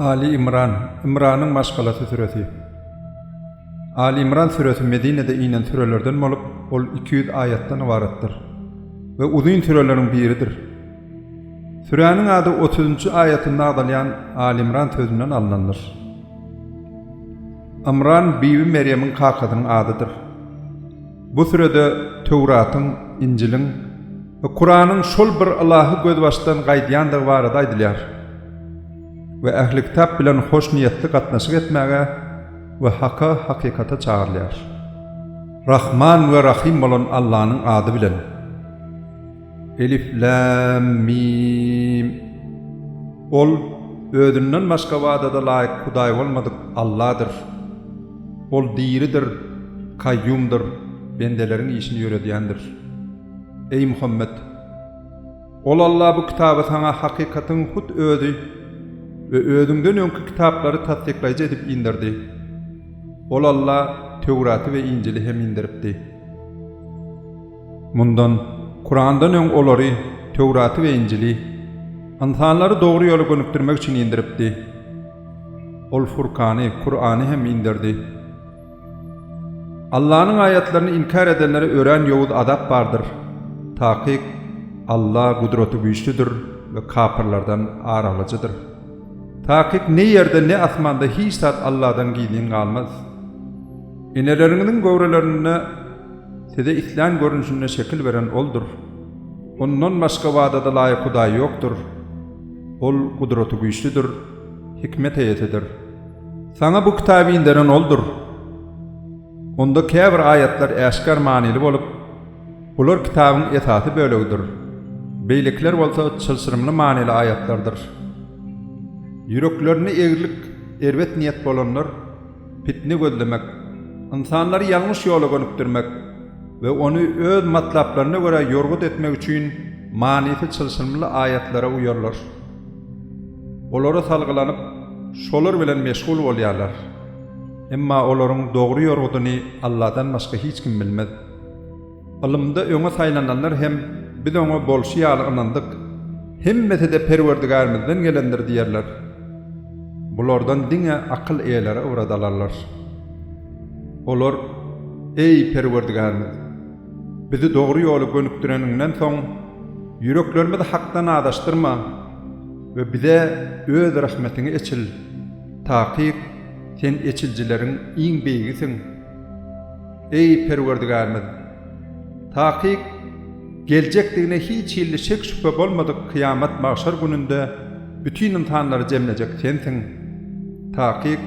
Ali Imran, Imranyň maşgalasy süresi. Ali Imran süresi Medinede inen sürelerden bolup, ol 200 aýatdan ybaratdyr we uzyn süreleriň biridir. Süräniň ady otuzynjy aýatynda agzalýan Ali Imran sözünden alnandyr. Ymran Bibi Merýemiň kakasynyň adydyr. Bu sürede Töwratyň, Injiliň we Kuranyň şol bir ylahy gözbaşdan gaýdýandygy barada aýdylýar we ähli-kitap bilen hoşniýetli gatnaşyk etmäge we haka, hakykata çagyrylýar. Rahman we Rahym bolan Allanyň ady bilen. Elif, Läm, Mim. Ol, Özünden başga ybadada laýyk Hudaý bolmadyk Alladyr. Ol diridir, Kaýýumdyr, bendeleriň işini ýöredýändir. Eý, Muhammet! Ol Alla bu kitaby saňa hakykatyň hut özi we özüňden öňki kitaplary tassyklaýjy edip inderdi. Ol Alla Töwraty we Injili hem inderipdi. Mundan, Kurandan öň olary, Töwraty we Injili, ynsanlary dogry ýola gönükdirmek üçin inderipdi. Ol Furkany, Kurany hem inderdi. Allanyň aýatlaryny inkär edenlere örän ýowuz azap bardyr. Takyk, Alla gudraty güýçlüdir we kapyrlardan ar alyjydyr. Takyk ne ýerde ne asmanda hiç zat Alladan gizlin galmaz. Eneleriňiziň göwrelerinde size islän görnüşinde şekil beren Oldur. Ondan başga ybadada laýyk Hudaý ýokdur. Ol gudraty güýçlüdir, hikmet eýesidir. Saňa bu kitaby inderen Oldur. Onda käbir aýatlar äşgär manyly bolup, bular kitabyň esasy bölegidir. Beýlekiler bolsa çylşyrymly manyly aýatlardyr. Ýüreklerinde egrilik, erbet niýet bolanlar pitne gözlemek, ynsanlary ýalňyş ýola gönükdirmek we ony öz matlaplaryna görä ýorgut etmek üçin manysy çylşyrymly aýatlara uýarlar. Olara salgylanyp, şolar bilen meşgul bolýarlar. Emma olaryň dogry ýorgudyny Alladan başga hiç kim bilmez. Ylymda öňe saýlananlar hem Biz oňa bolşy ýaly ynandyk. Hemmesi-de Perwerdigärimizden gelendir diýerler. Bulardan diňe akyl eýeleri ybrat alarlar. Olar, Eý, Perwerdigärimiz! Bizi dogry ýola gönükdireniňden soň, ýüreklerimizi hakdan azaşdyrma we bize Öz rahmetiňi eçil. Takyk, Sen eçiljileriň iň beýigisiň. Eý, Perwerdigärimiz! Takyk, geljekdigine hiç hili şek-şübhe bolmadyk kyýamat-magşar gününde bütin ynsanlary jemlejek Sensiň. Takyk,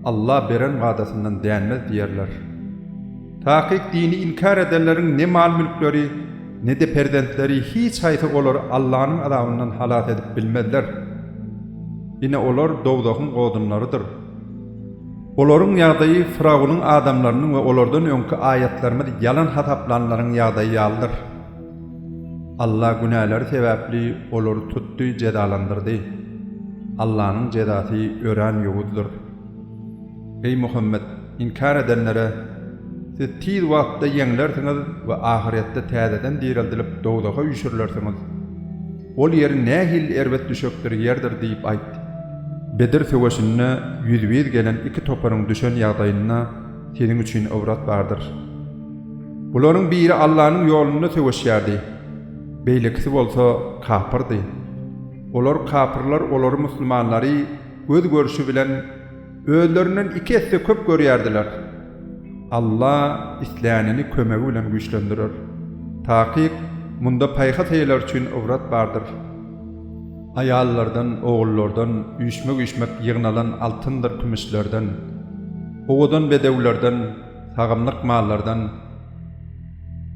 Alla beren wadasyndan dänmez diýerler. Takyk, dini inkär edenleriň ne mal-mülkleri, ne-de perzentleri hiç haýsy olary Allanyň azabyndan halas edip bilmezler. Ine olar dowzahyň odunlarydyr. Olaryň ýagdaýy Fyrawunyň adamlarynyň we olardan öňki aýatlarymyzy ýalan hasaplanlaryň ýagdaýy ýalydyr. Alla günäleri sebäpli olary tutdy, jezalandyrdy. Allanyň jezasy örän ýowuzdyr. Eý, Muhammet! Inkär edenlere, Siz tiz wagtda ýeňlersiňiz we ahyretde täzeden direldilip dowzaha üýşürilersiňiz. Ol ýeri nähili erbet düşekdir, ýerdir diýip aýt. Bedir söweşinde ýüzbe-ýüz gelen iki toparyň düşen ýagdaýynda seniň üçin ybrat bardyr. Bularyň biri Allanyň ýolunda söweşýärdi, beýlekisi bolsa kapyrdy. Olar kapyrlar olary musulmanlary göz görşi bilen özlerinden iki esse köp görýärdiler. Alla islänini kömegi bilen güýçlendirer. Takyk, munda paýhas eýeleri üçin ybrat bardyr. Aýallardan, ogullardan, üýşmek-üýşmek ýygnalan altyndyr kümüşlerden, owadan bedewlerden, sagymlyk mallardan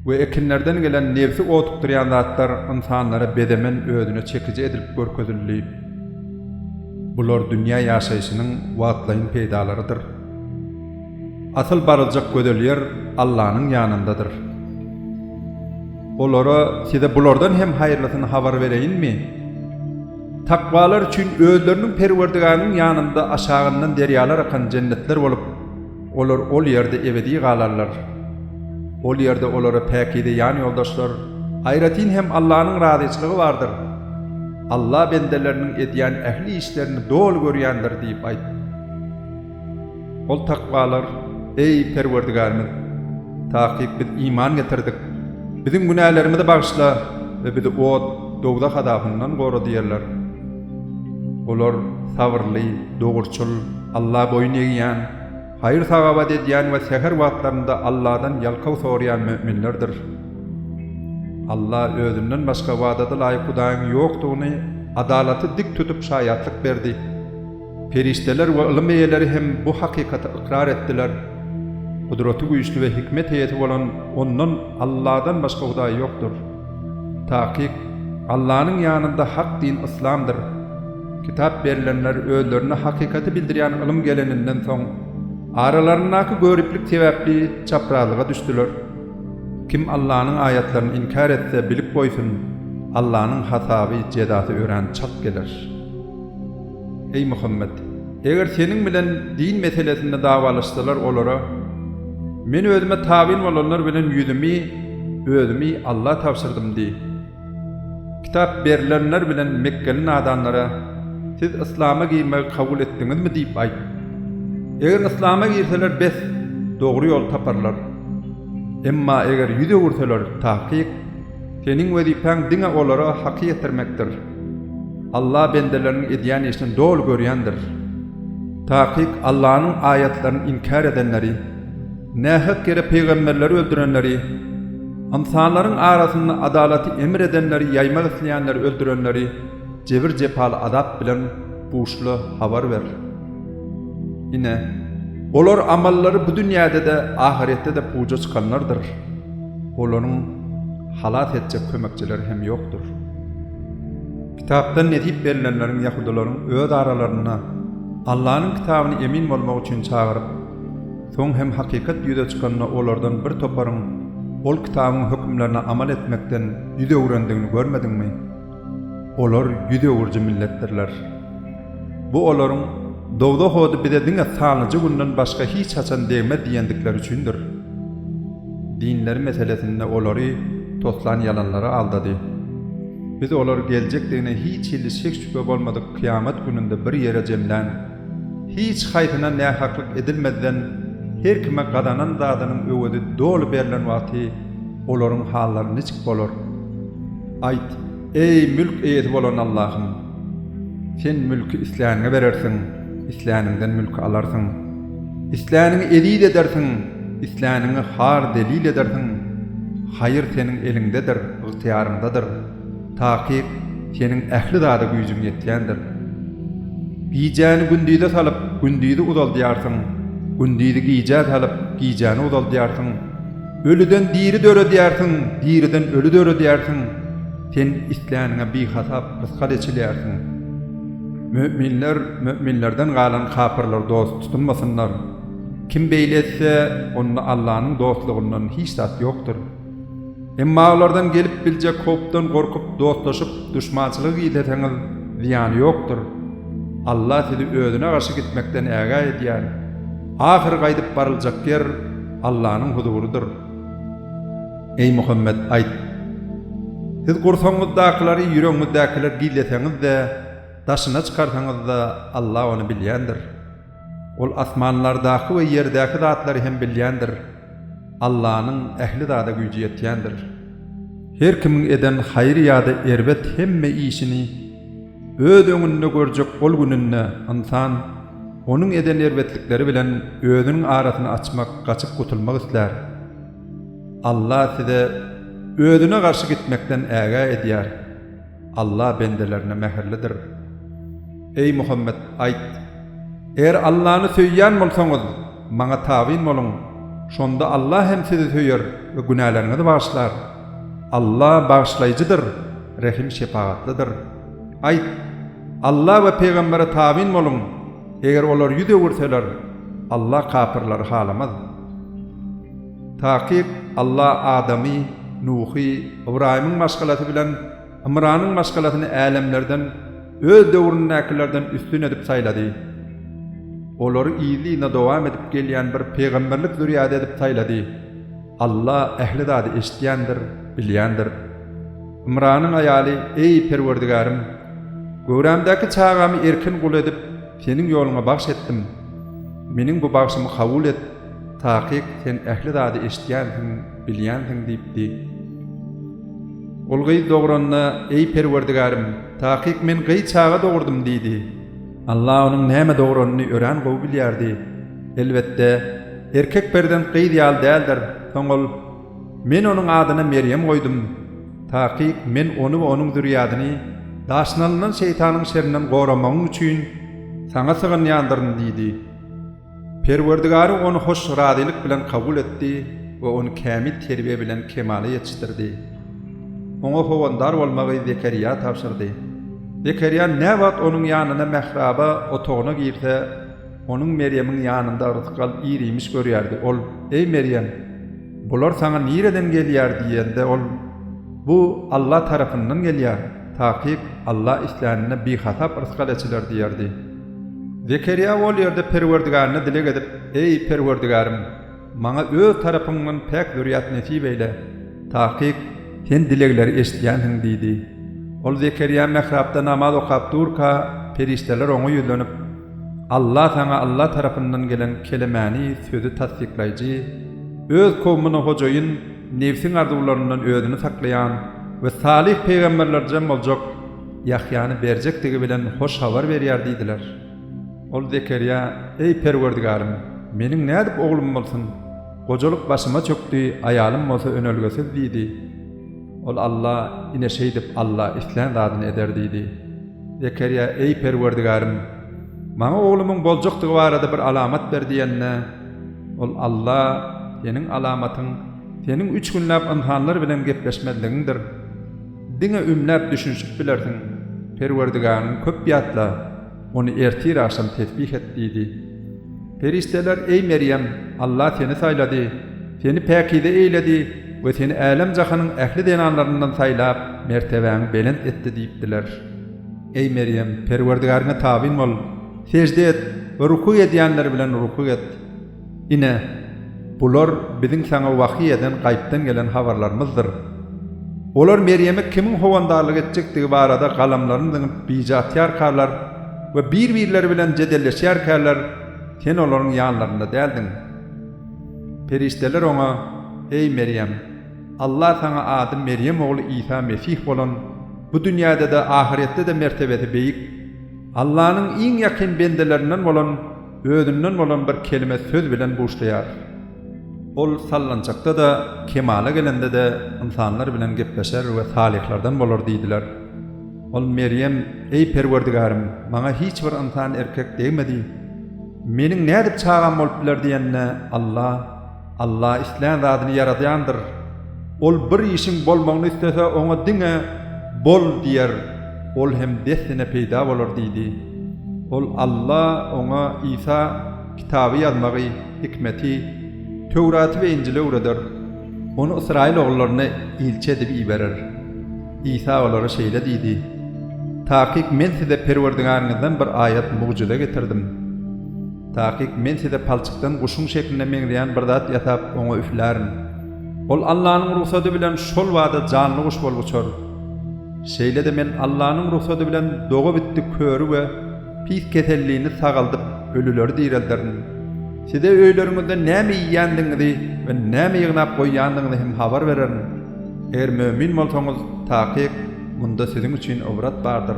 we ekinlerden gelen nebsi otukdyrýan zatlar ynsanlara bezemen özüne çekiji edilip görkezildi. Bular dünýä ýaşaýşynyň wagtlaýyn peýdalarydyr. Asyl baryljak gözel ýer Allanyň ýanyndadyr. Olara, Size bulardan hem haýyrlysyny habar bereýinmi? Takwalar üçin özleriniň Perwerdigäriniň ýanynda aşagyndan derýalar akan jennetler bolup, olar ol ýerde ebedi galarlar. Ol ýerde olara päkize ýan ýoldaşlar, aýratyn hem Allanyň razyçylygy bardyr. Alla bendeleriniň edýän ähli işlerini doly görýändir diýip aýt. Ol takwalar, Eý, Perwerdigärimiz! Takyk biz iman getirdik. Biziň günälerimizi bagyşla we bizi ot, dowzah azabyndan gora diýerler. Olar sabyrly, dogruçyl, Alla boýun egýän, haýyr-sahawat edýän we säher wagtlarynda Alladan ýalkaw soraýan möminlerdir. Alla özünden başga wadada laýyk Hudaýyň ýokdugyny adalaty dik tutup şaýatlyk berdi. Perişdeler we ylym eýeleri hem bu hakykaty ykrar etdiler. Gudraty güýçli we hikmet eýesi bolan Ondan, Alladan başga Hudaý ýokdur. Takyk, Allanyň ýanynda hak din yslamdyr. Kitap berlenler özlerine hakykaty bildirýän ylym geleninden soň, aralaryndaky göriplik sebäpli çaprazlyga düşdüler. Kim Allanyň aýatlaryny inkär etse, bilip goýsun, Allanyň hasaby, jezasy örän çalt geler. Eý, Muhammet! Eger seniň bilen din meselesinde dawalaşsalar, olara, Men özüme tabyn bolanlar bilen ýüzümi, özümi Alla tabşyrdym diý. Kitap berlenler bilen mekgeli nadanlara, Siz yslama girmegi kabul etdiňizmi diýip aýt. Eger yslama girseler bes, dogry ýol taparlar. Emma eger ýüz öwürseler, takyk, seniň wezipäň diňe olara haky ýetirmekdir. Alla bendeleriniň edýän işini doly görýändir. Takyk Allanyň aýatlaryny inkär edenleri, nähak ýere pygamberleri öldürenleri, ynsanlaryň arasynda adalaty emr edenleri ýaýmak isleýänleri öldürenleri jebir-jepaly azap bilen buşla, habar ber. Ine, olar amallary bu dünýäde-de, ahyretde-de puja çykanlardyr. Olaryň halas etjek kömekçileri hem ýokdur. Kitapdan nesip berlenleriň ýahudylaryň öz aralarynda Allanyň kitabyny emin bolmak üçin çagyryp, soň hem hakykat ýüze çykanda olardan bir toparyň ol kitabyň hökümlerine amal etmekden ýüz öwrendigini görmediňmi? Olar ýüz öwüriji milletdirler. Bu olaryň, Dowzah ody bize diňe sanlyja günden başga hiç haçan degmez diýendikleri üçindir. Dinleri meselesinde olary toslan ýalanlary aldady. Biz olary geljekdigine hiç hili şek-şübhe bolmadyk kyýamat gününde bir ýere jemlän, hiç haýsyna nähaklyk edilmezden her kime gazanan zadynyň öwezi doly berlen wagty olaryň hallary niçik bolar? Aýt, Eý, mülk eýesi bolan Allahym! Sen mülki isläniňe berersiň, isläniňden mülki alarsyň. Isläniňi eziz edersiň, isläniňi har-zelil edersiň. Haýyr Seniň eliňdedir, ygtyýaryňdadyr. Takyk, Seniň ähli zada güýjüň ýetýändir. Gijäni gündize salyp, gündizi uzaldýarsyň, gündizi gijä salyp, gijäni uzaldýarsyň. Ölüden diri döredýärsiň, diriden öli döredýärsiň. Sen isläniňe bihasap rysgal eçilýärsiň. Möminler möminlerden galan kapyrlary dost tutunmasynlar. Kim beýle etse, onda Allanyň dostlugyndan hiç zat ýokdur. Emma olardan gelip biljek howpdan gorkup dostlaşyp duşmançylygy gizleseňiz zyýany ýokdur. Alla sizi özüne garşy gitmekden ägä edýär. Ahyry gaýdyp baryljak ýer Allanyň huzurydyr. Eý Muhammet, aýt! Siz gursagyňyzdakylary, ýüregiňizdäkileri gizleseňiz-de, daşyna çykarsaňyz-da, Alla ony bilýändir. Ol asmanlardaky we ýerdäki zatlary hem bilýändir. Allanyň ähli zada güýji ýetýändir. Her kimiň eden haýyr ýa-da erbet hemme işini öz öňünde görjek ol gününde ynsan onuň eden erbetlikleri bilen özüniň arasyny açmak, gaçyp gutulmak islär. Alla size Özüne garşy gitmekden ägä edýär. Alla bendelerine mähirlidir. Eý, Muhammet, aýt! Eger Allany söýýän bolsaňyz, maňa tabyn boluň, şonda Alla hem sizi söýer we günäleriňizi bagyşlar. Alla bagyşlaýjydyr, rehim-şepagatlydyr. Aýt, Alla we pygambere tabyn boluň, eger olar ýüz öwürseler, Alla kapyrlary halamaz. Takyk Alla Adamy, Nuhy, Ybraýymyň maşgalasy bilen Ymranyň maşgalasyny älemlerden, öz döwründäkilerden üstün edip saýlady. Olary yzly-yzyna dowam edip gelýän bir pygamberlik zürýady edip saýlady. Alla ähli zady eşidýändir, bilýändir. Ymranyň aýaly, Eý, Perwerdigärim! Göwrämdäki çagamy erkin gul edip, Seniň ýoluňa bagş etdim. Meniň bu bagşymy kabul et, takyk Sen ähli zady eşidýänsiň, bilýänsiň diýipdi. Ol gyz dogranda, Eý, Perwerdigärim, takyk men gyz çaga dogurdym diýdi. Allah onuň näme dogranyny örän gowy bilýärdi. Elbetde, erkek perzent gyz ýaly däldir. Soň ol, Men onuň adyna Merýem goýdum. Takyk Men ony we onuň zürýadyny daşyna alnan şeýtanyň şerinden goramagyň üçin Saňa sygynýandyryn diýdi. Perwerdigary ony hoş razylyk bilen kabul etdi we ony kämil terbiýe bilen kemala ýetişdirdi. Oňa howandar bolmagy Zekeriýa tabşyrdy. Zekeriýa näwagt onuň ýanyna mähraba, otagyna girse, onuň Merýemiň ýanynda rysgal ir-iýmiş görýärdi. Ol, Eý, Merýem! Bular saňa nireden gelýär diýende, ol, Bu Alla tarapyndan gelýär, takyk Alla islänine bihasap rysgal eçiler diýerdi. Zekeriýa ol ýerde Perwerdigärine dileg edip, Eý, Perwerdigärim! Maňa Öz tarapyňdan päk zürýat nesip eýle. Takyk, Sen dilegleri eşidýänsiň diýdi. Ol Zekeriýa mährapda namaz okap durka, perişdeler oňa ýüzlenip, Alla saňa Alla tarapyndan gelen kelemäni, sözi tassyklaýjy, öz kowmuna hojaýyn, nebsiň arzuwlaryndan özüni saklaýan we salyh pygamberlerjem boljak Ýahýany berjekdigi bilen hoş habar berýär diýdiler. Ol Zekeriýa, Eý, Perwerdigärim, meniň nädip oglum bolsun? Gojalyk başyma çökdi, aýalym bolsa önelgesiz diýdi. Ol Alla, Ine şeýdip Alla islän zadyny eder diýdi. Zekeriýa, Eý, Perwerdigärim, maňa oglumyň boljakdygy barada bir alamat ber diýende, ol Alla, Seniň alamatyň, seniň üç günläp ynsanlar bilen gepleşmezligiňdir. Diňe ümläp düşünişip bilersiň. Perwerdigäriňi köp ýatla. Ony ertir-agşam tesbih et diýdi. Perişdeler, Eý, Merýem, Alla seni saýlady, seni päkize eýledi we seni älem-jahanyň ähli zenanlaryndan saýlap, mertebäňi belent etdi diýipdiler. Eý, Merýem, Perwerdigäriňe tabyn bol, sežde et we rukug edýänler bilen rukug et. Ine, bular Biziň saňa wahyý eden gaýypdan gelen habarlarymyzdyr. Olar Merýeme kimiň howandarlyk etjekdigi barada galamlaryny zyňyp bije atýarkalar we bir-birleri bilen jedelleşýärkäler, sen olaryň ýanlarynda däldiň. Perişdeler oňa, Eý, Merýem! Allah saňa ady Merýem ogly Isa Mesih bolan, bu dünýäde-de, ahyretde-de mertebesi beýik, Allanyň iň ýakyn bendelerinden bolan Özünden bolan bir kelime söz bilen buşlaýar. Ol sallançakda-da, kemala gelende-de ynsanlar bilen gepleşer we salyhlardan bolar diýdiler. Ol Merýem, Eý, Perwerdigärim, maňa hiç bir ynsan erkek degmedi. Meniň nädip çagam bolup biler diýende, Alla, Alla islän zadyny ýaradýandyr. Ol bir işiň bolmagyny islese, oňa diňe, Bol! diýer, ol hem dessine peýda bolar diýdi. Ol Alla oňa, Isa, kitaby ýazmagy, hikmeti, Töwraty we Injili öwreder. Ony ysraýyl ogullaryna ilçi edip iberer. Isa olara şeýle diýdi, Takyk men size Perwerdigäriňizden bir aýat, mugjyza getirdim. Takyk Men size palçykdan guşuň şekline meňzeýän bir zat ýasap, oňa üflärin. Ol Allanyň rugsady bilen şol bada janly guş bolup uçar. Şeýle-de Men Allanyň rugsady bilen dogabitdi köri we pis kesellini sagaldyp, ölüleri direlderin. Size öýleriňizde näme iýýändigiňizi we näme ýygnap goýýandygyňyzy hem habar bererin. Eger mömin bolsaňyz, takyk munda siziň üçin ybrat bardyr.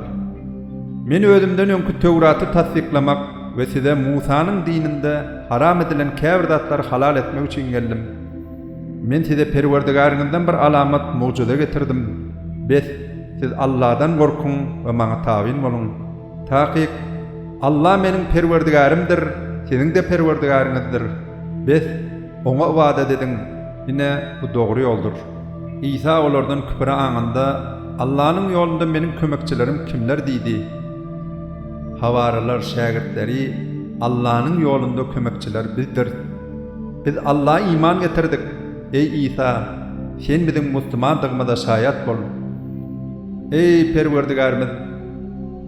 Men özümden öňki Töwraty tassyklamak we size Musanyň dininde haram edilen käbir zatlary halal etmek üçin geldim. Men size Perwerdigäriňizden bir alamat, mugjyza getirdim. Bes, siz Alladan gorkuň we maňa tabyn boluň. Takyk, Alla meniň Perwerdigärimdir, siziň-de Perwerdigäriňizdir. Bes, Oňa ybadat ediň, ine, bu dogry ýoldur. Isa olardan küpüre aňanda, Allanyň ýolunda meniň kömekçilerim kimler diýdi. Hawarylar, şägirtleri, Allanyň ýolunda kömekçiler bizdiris. Biz Alla iman getirdik. Eý Isa, sen biziň muslimandygymyza şaýat bol. Eý Perwerdigärimiz!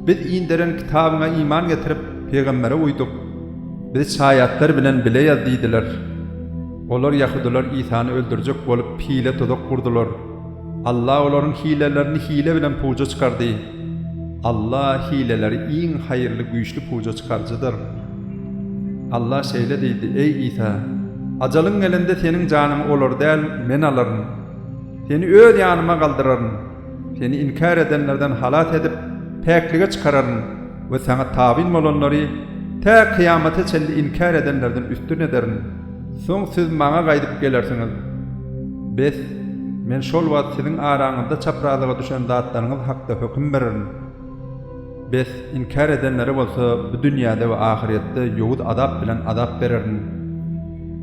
Biz inderen kitabyňa iman getirip, pygambere uýduk. Bizi şaýatlar bilen bile ýaz diýdiler. Olar ýahudylar Isany öldürjek bolup hile tuzak gurdular. Allah olaryň hilelerini hile bilen puja çykardy. Alla hileleri iň haýyrly güýçli puja çykaryjydyr. Alla şeýle diýdi, Eý Isa! Ajalyň gelende seniň janyňy olar däl, Men alaryn. Seni Öz ýanyma galdyraryn. Seni inkär edenlerden halas edip, päklige çykararyn we saňa tabyn bolanlary tä kyýamata çenli inkär edenlerden üstün ederin. Soň siz Maňa gaýdyp gelersiňiz. Bes, Men şol wagt siziň araňyzda çaprazlyga düşen zatlaryňyz hakda höküm bererin. Bes, inkär edenlere bolsa bu dünýäde we ahyrýetde ýowuz azap bilen azap bererin.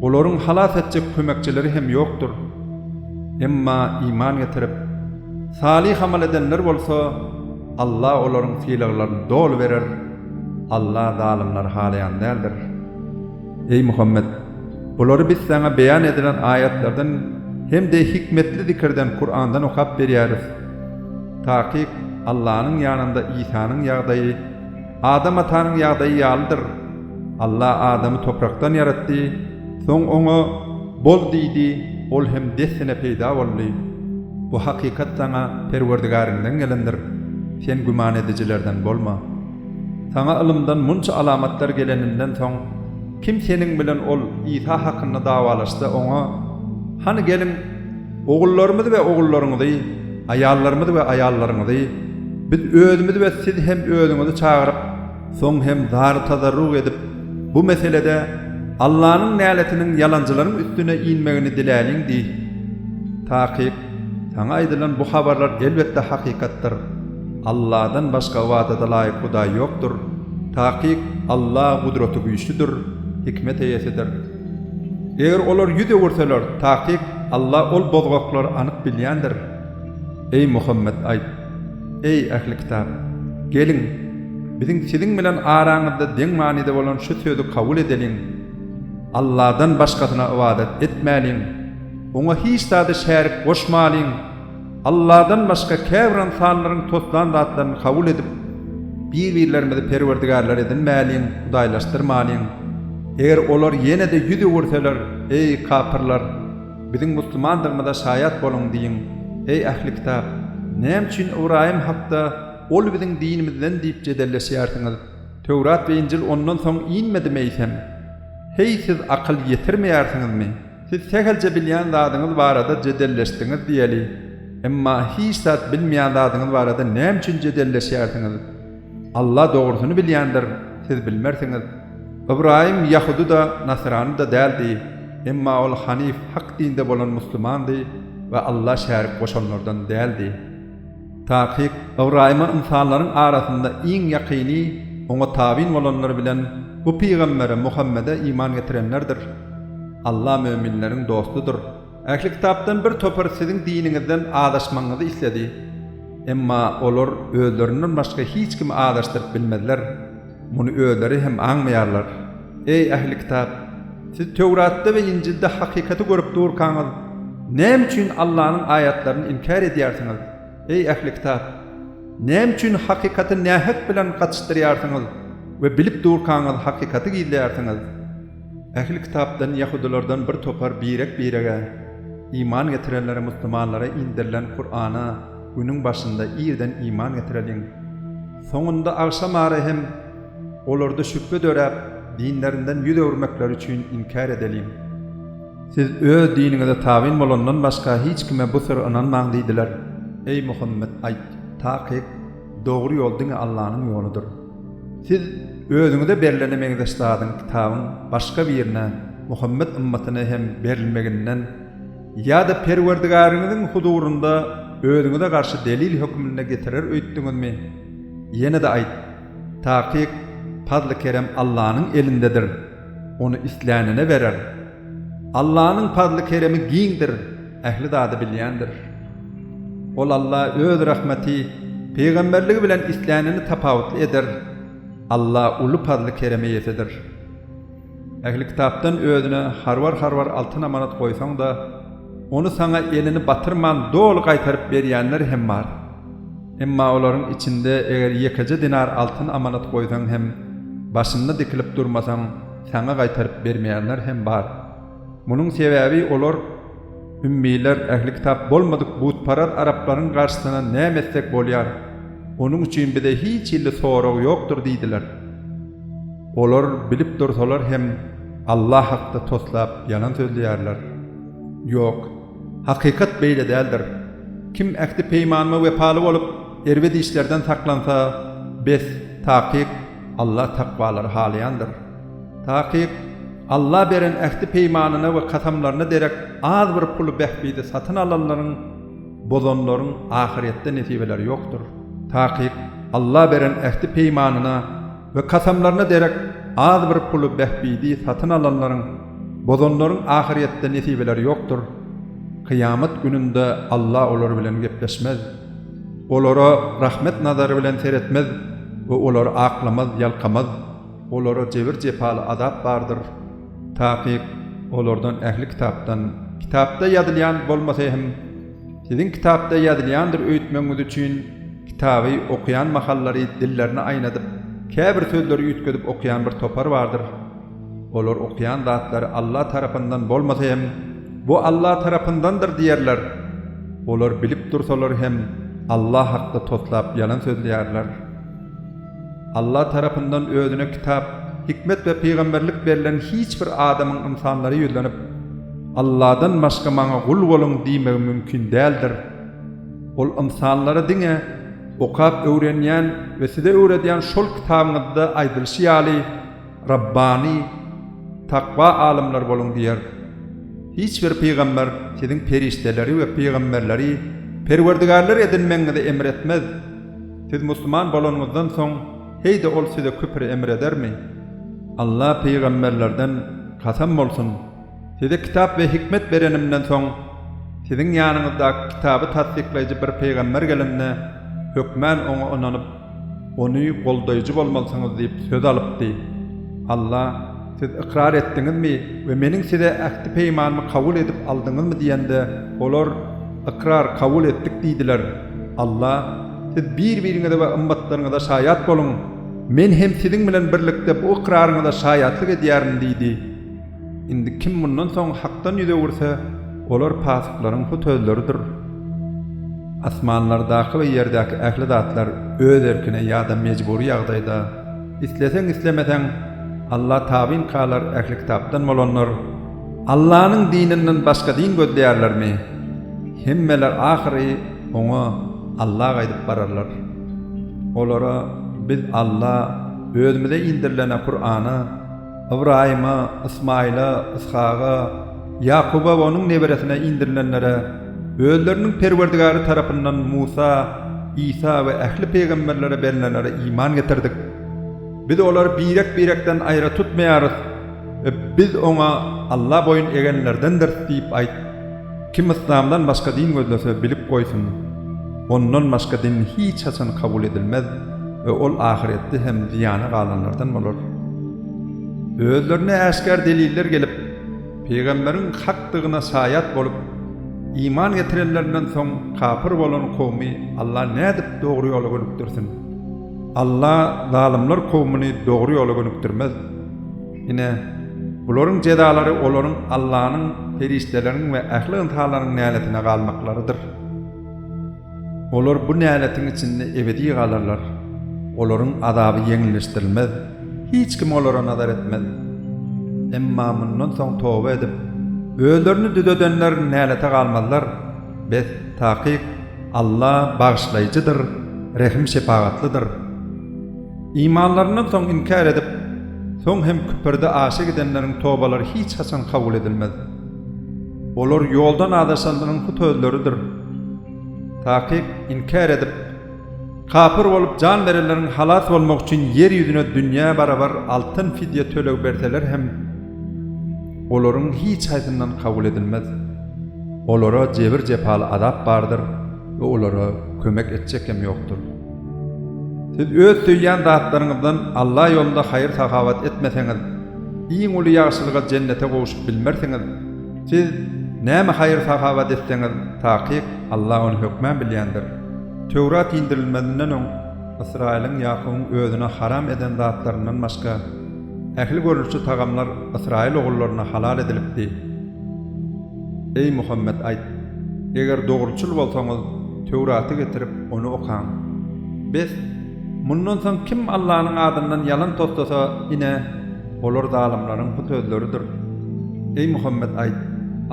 Olaryň halas etjek kömekçileri hem ýokdur. Emma iman getirip, salyh amal edenler bolsa, Alla olaryň sylaglaryny doly berer, Alla zalymlary halaýan däldir. Eý, Muhammet! Bulary biz saňa beýan edilen aýatlardan hem-de hikmetli zikirden, Kurandan, okap berýäris. Takyk, Allanyň ýanynda Isanyň ýagdaýy Adam atanyň ýagdaýy ýalydyr. Alla Adamy toprakdan ýaratdy, soň oňa, Bol diýdi, ol hem dessine peýda boldy. Bu hakykat saňa Perwerdigäriňden gelendir, sen güman edijilerden bolma. Saňa ylymdan munça alamatlar geleninden soň, kim seniň bilen ol, Isa, hakynda dawalaşsa, oňa, Hany geliň, ogullarymyzy we ogullaryňyzy, aýallarymyzy we aýallaryňyzy, biz özümizi we siz hem özüňizi çagyryp, soň hem zary-tazarrug edip, bu meselede Allanyň näletiniň ýalanjylaryň üstüne inmegini diläliň diý. Takyk, saňa aýdylan bu habarlar elbetde hakykatdyr. Alladan başga ybadata laýyk Hudaý ýokdur. Takyk, Alla Gudratygüýçlüdir, hikmet eýesidir. Eger olar ýüz öwürseler, takyk, Alla ol bozgaklary anyk bilýändir. Eý, Muhammet, aýt! Eý, ähli-kitap! Geliň, biziň siziň bilen araňyzda deň manyda bolan şu sözi kabul edeliň, Alladan başgasyna ybadat etmäliň, Oňa hiç zady şärik goşmalyň, Alladan başga käbir ynsanlaryň toslan zatlaryny kabul edip, bir-birlerimizi perwerdigärler edinmäliň, hudaýlaşdyrmalyň. Eger olar ýene-de ýüz öwürseler, eý, kapyrlar, biziň muslimandygymyza şaýat boluň diýiň. Eý, ähli-kitap! Näme üçin Ybraýym hakda ol biziň dinimizden diýip jedelleşýärsiňiz? Töwrat we Injil ondan soň inmedimi eýsem? Heý, siz akyl ýetirmeýärsiňizmi? Siz sähelçe bilýän zadyňyz barada jedelleşdiňiz diýeli, emma hiç zat bilmeýän zadyňyz barada näme üçin jedelleşýärsiňiz? Alla dogrusyny bilýändir, siz bilmersiňiz. Ybraýym ýahudy-da, nasrany-da däldi, emma ol hanyf, hak dinde bolan muslimandy we Alla şärik goşanlardan däldi. Takyk, Ybraýyma ynsanlaryň arasynda iň ýakyny oňa tabyn bolanlar bilen bu pygambere, Muhammede, iman getirenlerdir. Alla möminleriň dostudyr. Ähli kitapdan bir topar siziň diniňizden azaşmagyňyzy isledi. Emma olar özlerinden başga hiç kimi azaşdyryp bilmezler. Muny özleri hem aňmaýarlar. Eý, ähli kitap! Siz Töwratda we Injilde hakykaty görüp durkaňyz, näme üçin Allanyň aýatlaryny inkär edýärsiňiz? Eý, ähli kitap! Näme üçin hakykaty nähak bilen gatyşdyrýarsyňyz we bilip durkaňyz hakykaty gizleýärsiňiz? Ähli kitapdan ýahudylardan bir topar birek-birege, Iman getirenlere muslimanlara inderilen Kurana günüň başynda irden iman getireliň. Soňunda agşamara hem olarda şübhe döräp, dinlerinden ýüz öwürmekleri üçin inkär edeliň. Siz öz diniňize tabyn bolandan başga hiç kime bu syry ynanmaň diýdiler. Eý, Muhammet, aýt, Takyk, dogry ýol diňe Allanyň ýoludyr. Siz özüňize berlene meňzeş zadyň, kitabyň, başga birine, Muhammet ymmatyna hem berilmeginden, Ýa-da Perwerdigäriňiziň huzurynda özüňize garşy delil hökmünde getirer öýtdüňizmi? Ýene-de aýt, Takyk, pazly-kerem Allanyň elindedir, Ony islänine berer. Allanyň pazly-keremi giňdir, ähli zady bilýändir. Ol Alla Öz rahmeti, pygamberligi bilen islänini tapawutly eder. Alla uly pazly-kerem eýesidir. Ähli kitapdan özüne harwar-harwar altyn amanat goýsaň-da, ony saňa elini batyrman doly gaýtaryp berýänler hem bar. Emma olaryň içinde eger ýekeje dinar altyn amanat goýsaň hem, başynda dikilip durmasaň, saňa gaýtaryp bermeýänler hem bar. Munuň sebäbi olar, ümmiler, ähli kitap bolmadyk butparaz araplaryň garşysyna näme etsek bolýar? Onuň üçin bize hiç hili sorag ýokdur diýdiler. Olar bilip dursalar hem Allah hakda toslap ýalan sözleýärler. Ýok, hakykat beýle däldir. Kim ähdi-peýmanyma wepaly bolup, erbet işlerden saklansa, bes, takyk, Allah takwalary halaýandyr. Takyk, Allah beren ähdi-peýmanyna we kasamlaryna derek az bir puly bähbidi satyn alanlaryň, bozanlaryň ahyretde nesibeleri ýokdur. Takyk, Alla beren ähdi-peýmanyna we kasamlaryna derek az bir puly bähbidi satyn alanlaryň, bozanlaryň ahyretde nesibeleri ýokdur. Kyýamat gününde Alla olar bilen gepleşmez. Olara rahmet nazary bilen seretmez we olary aklamaz, ýalkamaz. Olara jebir-jepaly azap bardyr. Takyk, olardan ähli kitapdan, kitapda ýazylýan bolmasa hem, siziň kitapda ýazylýandyr öýtmegiňiz üçin, kitaby okaýan mahallary dillerini aýnadyp, käbir sözleri üýtgedip okaýan bir topar bardyr. Olar okaýan zatlary Alla tarapyndan bolmasa hem, Bu Alla tarapyndandyr diýerler. Olar bilip dursalar hem, Alla hakda toslap ýalan sözleýärler. Alla tarapyndan özüne kitap, hikmet we pygamberlik berlen hiç bir adamyň ynsanlara ýüzlenip, Alladan başga maňa gul boluň diýmegi mümkin däldir. Ol ynsanlara diňe, okap öwrenýän we size öwredýän şol kitabyňyzda aýdylyşy ýaly, Rabbany, takwa alymlar boluň diýer. Hiç bir pygamber siziň perişdeleri we pygamberleri perwerdigärler edinmegiňizi emr etmez. Siz musulman bolanyňyzdan soň, heý-de ol size küpri emr edermi? Alla pygamberlerden kasam bolsun, size kitap we hikmet berenimden soň, siziň ýanyňyzdaky kitaby tassyklaýjy bir pygamber gelende, hökmän oňa ynanyp, ony goldaýjy bolmalysyňyz diýip söz alypdy. Alla, Siz ykrar etdiňizmi we meniň size ähti-peýmanymy kabul edip aldyňyzmy diýende, olar, Ykrar, kabul etdik diýdiler. Alla, Siz bir-biriňize we ymmatlaryňyza şaýat boluň! Men hem siziň bilen birlikde bu ykraryňyza şaýatlyk edýärin diýdi. Indi kim mundan soň hakdan ýüz öwürse, olar pasyklaryň hut özleridir. Asmanlardaky we ýerdäki ähli zatlar öz erkine ýa-da mejbury ýagdaýda, isleseň-islemeseň, Alla tabyn kalar ähli kitapdan bolanlar, Allanyň dininden başga din gözleýärlermi? Hemmeler ahyry Oňa, Alla gaýdyp bararlar. Olara, Biz Alla, özümize indirilene Kurana, Ybraýyma, Ysmaýyla, Yshaga, Ýakuba we onuň neberesine indirilenlere, özleriniň Perwerdigäri tarapyndan Musa, Isa we ähli pygamberlere berlenlere iman getirdik. Biz olary birek-birekden aýra tutmaýarys we biz Oňa, Alla boýun egenlerdendiris diýip aýt. Kim yslamdan başga din gözlese, bilip goýsun, ondan başga din hiç haçan kabul edilmez we ol ahyretde hem zyýana galanlardan bolar. Özlerine äşgär deliller gelip, pygamberiň hakdygyna şaýat bolup, iman getirenlerinden soň kapyr bolan kowmy Alla nädip dogry ýola gönükdirsin? Alla zalymlar kowmuny dogry ýola gönükdirmez. Ine, bularyň jezalary olaryň Allanyň, perişdeleriň we ähli ynsanlaryň näletine galmaklarydyr. Olar bu näletiň içinde ebedi galarlar. Olaryň azaby ýeňilleşdirilmez, hiç kim olara nazar etmez. Emma mundan soň toba edip, özlerini düzedenler nälete galmazlar. Bes, takyk, Alla bagyşlaýjydyr, rehim-şepagatlydyr. Imanlaryndan soň inkär edip, soň hem küpürde aşa gidenleriň tobalary hiç haçan kabul edilmez. Olar ýoldan azaşanlaryň hut özleridir. Takyk, inkär edip, kapyr bolup jan berenleriň halas bolmak üçin ýer ýüzüne dünýä barabar altyn fidýe töleg berseler hem, olaryň hiç haýsyndan kabul edilmez. Olara jebir-jepaly azap bardyr we olara kömek etjek hem ýokdur. Siz öz söýýän zatlaryňyzdan Alla ýolunda haýyr-sahawat etmeseňiz, iň uly ýagşylyga jennete gowşup bilmersiňiz. Siz näme haýyr-sahawat etseňiz, takyk Alla ony hökmän bilýändir. Töwrat indirilmezinden öň, Ysraýylyň Ýakubyň özüne haram eden zatlaryndan başga, ähli görnüşli tagamlar ysraýyl ogullaryna halal edilipdi. Eý, Muhammet, aýt, Eger dogruçyl bolsaňyz, Töwraty getirip, ony okaň. Bes, mundan soň kim Allanyň adyndan ýalan toslasa, ine, olar zalymlaryň hut özleridir. Eý, Muhammet, aýt,